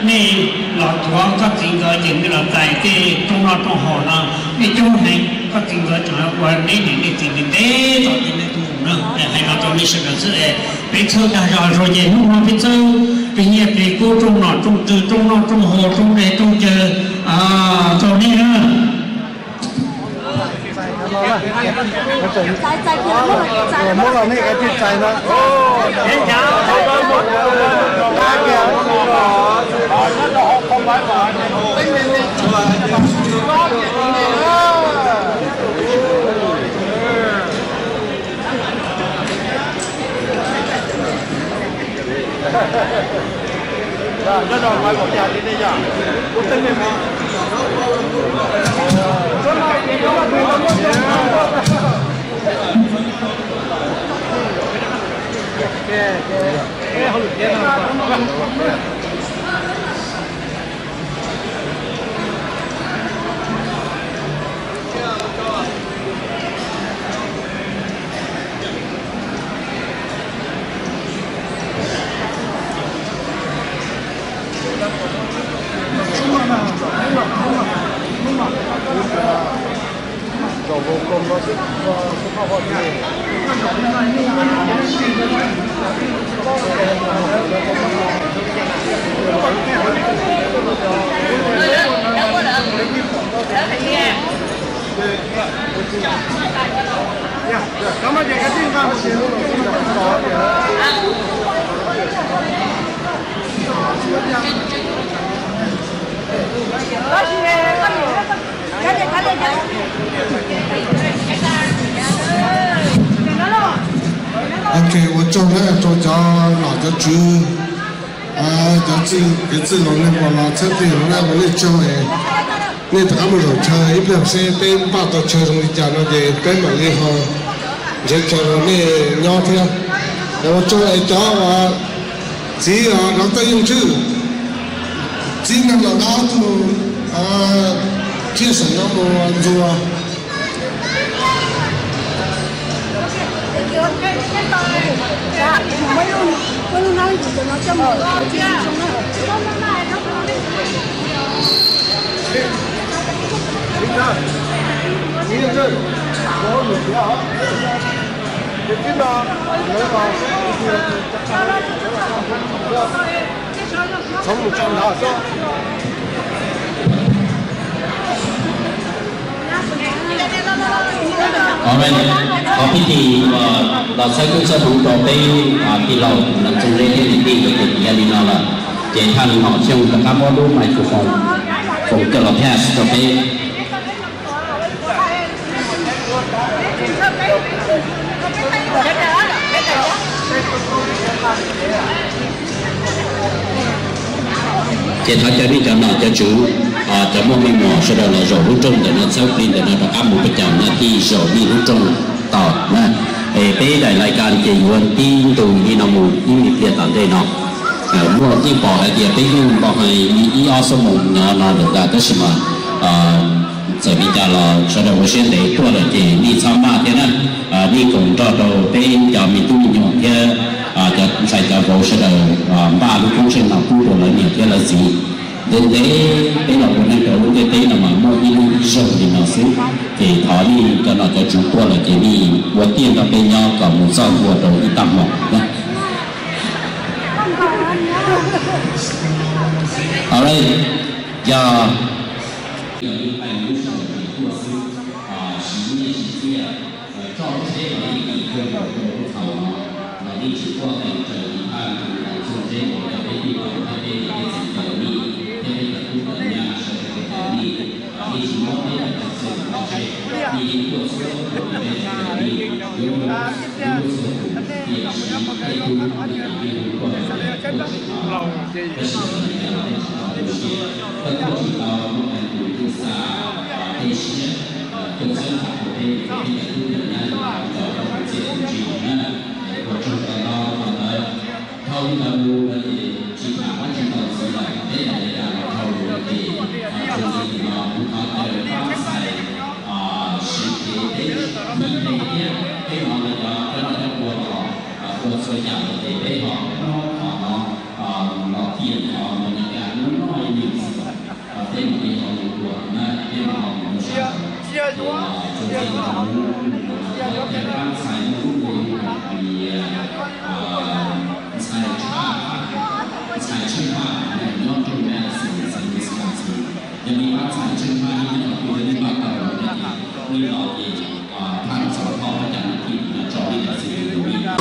nej los tuav koj txiv nkawd ces nej los txais tej rooj noj rooj haus no, nej coob heev, koj txiv nkawd tseem ua neb niam nej txiv ntev ntev txog ces nej tub mus na. Hais no rau nej sawv daws xwb es peb txhawb dag zog zog ces hnub no peb txhawb plig nyiaj plig kub rooj nom rooj tswv rooj noj rooj haus rooj dej rooj cawv rau nej na. Ok, ua tsaug na rau cov nom cov tswv, cov txwj kev txwj laus nej puas los txhawb plig los na, ua nej tsaug es nej rov qab mus zaum chaw ib pliag seb peb npaj tau chaw zoo li cas no ces peb mam li ho nrhiav chaw rau nej nyob thiab. Es ua tsaug es cov uas txiv Doctor Yeej Tswb, txiv neeg los nqa ob tug thiaj xeem no mus ntxuas. Qhov pib ti los txhawb koob txhawb hmoov rau peb tij laug Ntxoov Zeb thiab niam tij, ces yog li no lawm ces thaj li no Xyooj rov qab muab lub microphone foom coj los pass rau peb. Ces thov caw nej cov nom cov tswv, cov muaj me nyuam sawv daws los zaum lub rooj ntawm no, txhawb plig ntawm no rov qab mus peb cov nom tij zaum nej lub rooj tod na. Es peb daim lais kas ces yuav tib ntus li no mus ib me pliag tom ntej no. Muaj yeej pom hais tias peb yeej npau hais li ib ob xuab moos no no lawm ntag, tab sis mas txawm li cas los sawv daws ua siab ntev tuaj lawm ces nej txhob maj thiab na. Nej koom nrog rau peb cov me tub me nyuam thiab cov ntxhais cov vauv sawv daws npaj lub koob tsheej no pub rau lawv niam thiab lawv txiv. Ntev ntev peb los ua neej rau lub ntiaj teb no mas muaj ib lub ib zaug li no xwb, ces thov nej cov nom cov tswv tuaj lawm ces nej ua tiag nrog peb nyob kom mus txoj ntxov rau ib tag hmo na. Yog tso lub tsheb los yeej kim kawg nkaus rau lub thaum no, los yeej tsis quaj qees raws li Phaj Ntxoov Zeb uas yog peb tij laug thiab peb niam peb txiv cov uas nej thiab peb cov tub cov nyab sawv daws cov uas nej, nej tsis muab peb cov txhia txhia los tso tseg, nej yeej tuaj txhua tus li peb cov uas nej yuav mus lub txhua tus, tiam sis tej tub nej yeej hu tuaj rau peb tsev no, tab sis txawm li cas los peb tsis tau tu siab, koj tuaj tsis tau muaj qee tus twb xa tej siab tuaj txhawb nqa rau peb, peb cov tub cov nyab yuav tau tso rau tus txiaj tus ntsig na. Ua tsaug rau ntau rau ntawd. Dhau li ntawd mus no ces tsis tham dab tsi ntau ntxiv lawm, peb daim lais kas los dhau lawm ces txuas ntxiv tus no kuv thov caw pab ntxhais siv kev peb ib ntej thiab peb hnov lawv cov cov noj cov ua los ua txhua yam lawm ces peb ho muab qhov no los tiam qhov no na, kaj hnub no ib me ntsis peb mam li ho mus ua na, peb mam ho mus ua sab tod. Ces txuas ntxiv tus no kuv thov caw pab ntxhais muaj lub npe hu hais tias ntxhais Tshaj, ntxhais Tshaj Haj, nyob nroog Madison, Wisconsin. Yog nej pab ntxhais Tshaj Haj ib nyuag qhov twg yog nej npaj tau lawm no ces nej los ces Phaj Ntxoov Thoj Phaj Cam Nam Kim no tso nej cov xim tus tus nej.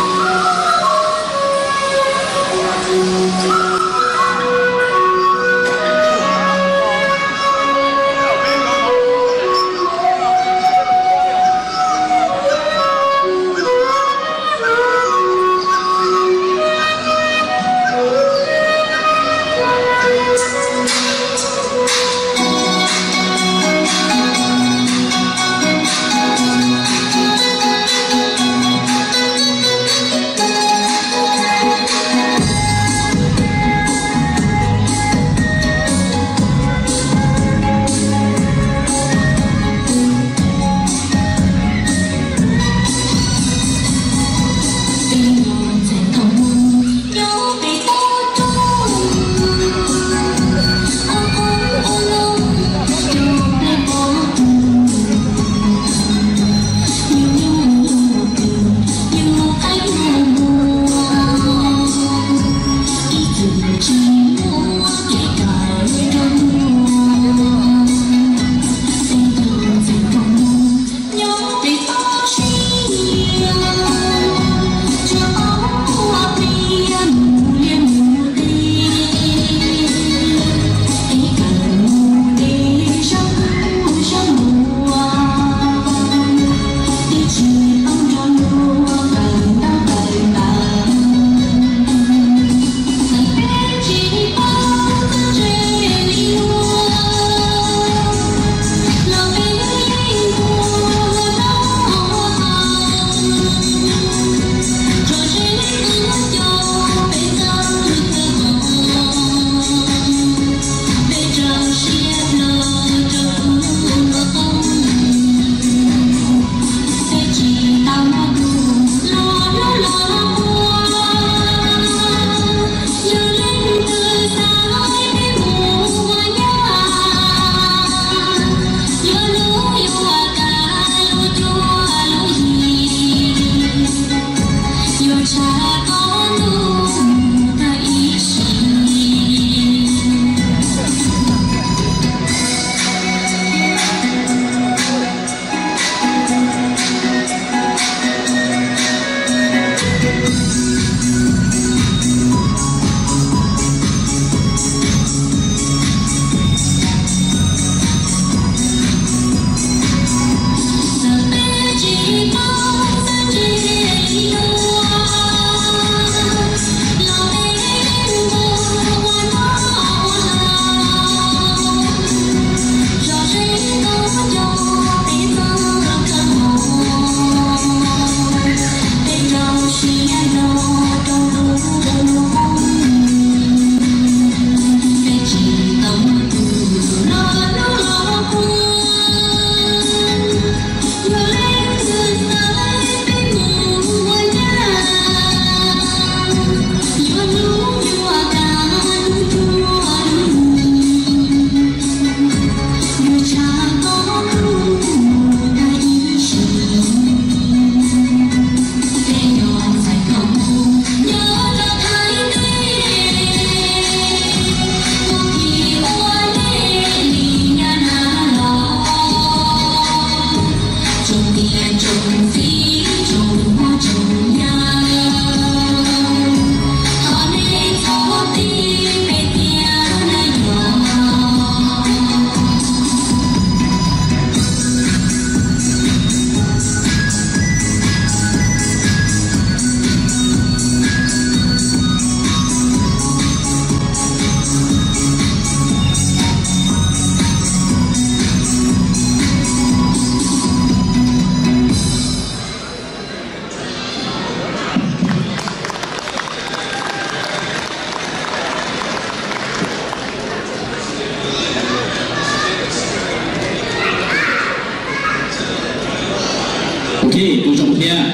thiab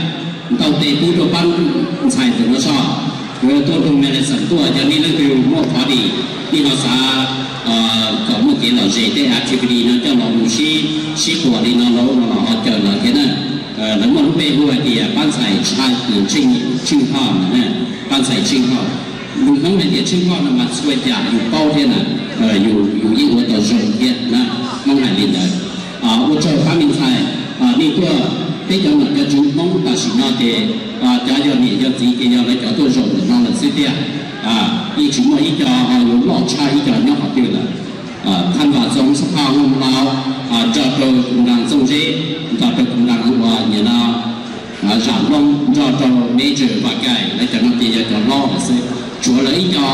ntau tes pub rau pab ntxhais ntawm no soj. Yuav tuaj rau Madison tuaj, yog nej leej twg muaj party, nej ho xav kom muaj kev lom zem tej activity no coj los mus sib sib quas li no los no los ho caw lawv thiab na. Lawv muaj lub npe hu hais tias pab ntxhais Tsheej Hoj na, pab ntxhais Tsheej Hoj. Lus Hmoob hais tias Tsheej Hoj no mas txhua yam yus paub thiab na, yus yus yeej ua tau zoo thiab na, Hmoob hais li ntawd. Ua tsaug pab me ntxhais, nej tuaj, peb cov nom cov tswv Hmoob tam sim no ces cov yog niam yog txiv ces yog lawv cov tuaj zaum ntawm no lawm xwb tiag. Yeej tsis muaj ib co ho yuav loj tshaj ib co nyob qhov twg lawm. Thaj Vam Txoov Xab Phaj Hoo Lau, nrog rau Kuv Nraas Txooj Zeb, nrog rau Kuv Nraas uas nyiam no Zam Loob, nrog rau Major Vaj Kaim, lawv cov no ces yog cov hlob lawm xwb. Tshuav lawv ib co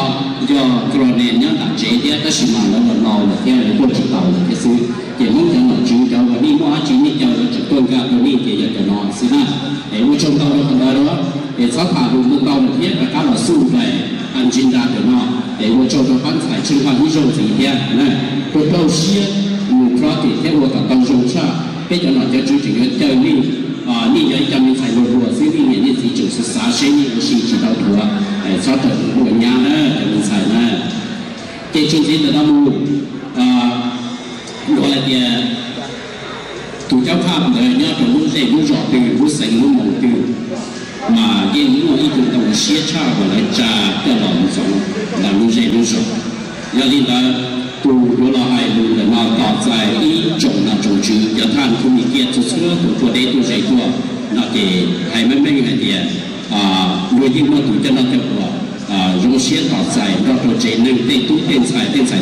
yog Colonel nyob nram tsev thiab tab sis mas lawv los laus lawm thiab lawv tuaj tsis taus lawm thiab xwb. Ces Hmoob cov nom tswv cov uas nej muaj dab tsi nej caw lawv tseem tuaj nkag rau nej ces yog cov no xwb na. Es ua tsaug ntau rau qhov ntawd, es txhob tham lus ntau ntau lawm thiab rov qab los xub npais agenda ntawm no. Es ua tsaug rau pab ntxhais Tsheej Hoj ib zaug ntxiv thiab na. Ua rau siab mus program thiab ua kom tau zoo tshaj, peb cov nom cov tswv tseem yuav caw nej. Nej yog ib co me ntxhais hluas hluas xwb, nej niam nej txiv tseem xav xav seb nej ua si tsis tau thuav, txhob raws tus npua nyab na cov me ntxhais na. Ces tshwj xeeb ntawm no mus, luag hais tias tus cob phaj ntawd nyob rau lub zej lub zos twg, lub xeev lub moos twg, mas yeej muaj ib tug ntoo siab tshaj uas lawv tsa coj los ntxoov ntawm lub zej lub zos. Yog li ntawd, tus yuav los hais lus ntawm no tos txais ib tsoom nom tsoom tswv cov thaj khub mi kiab txhua txhua tus tuaj deb tuaj ze tuaj no ces hais meej meej hais tias luag yeej muaj tus coj noj coj ua, zoo siab tos txais nrog rau tsev neeg tej tub tej ntxhais tej ntxhais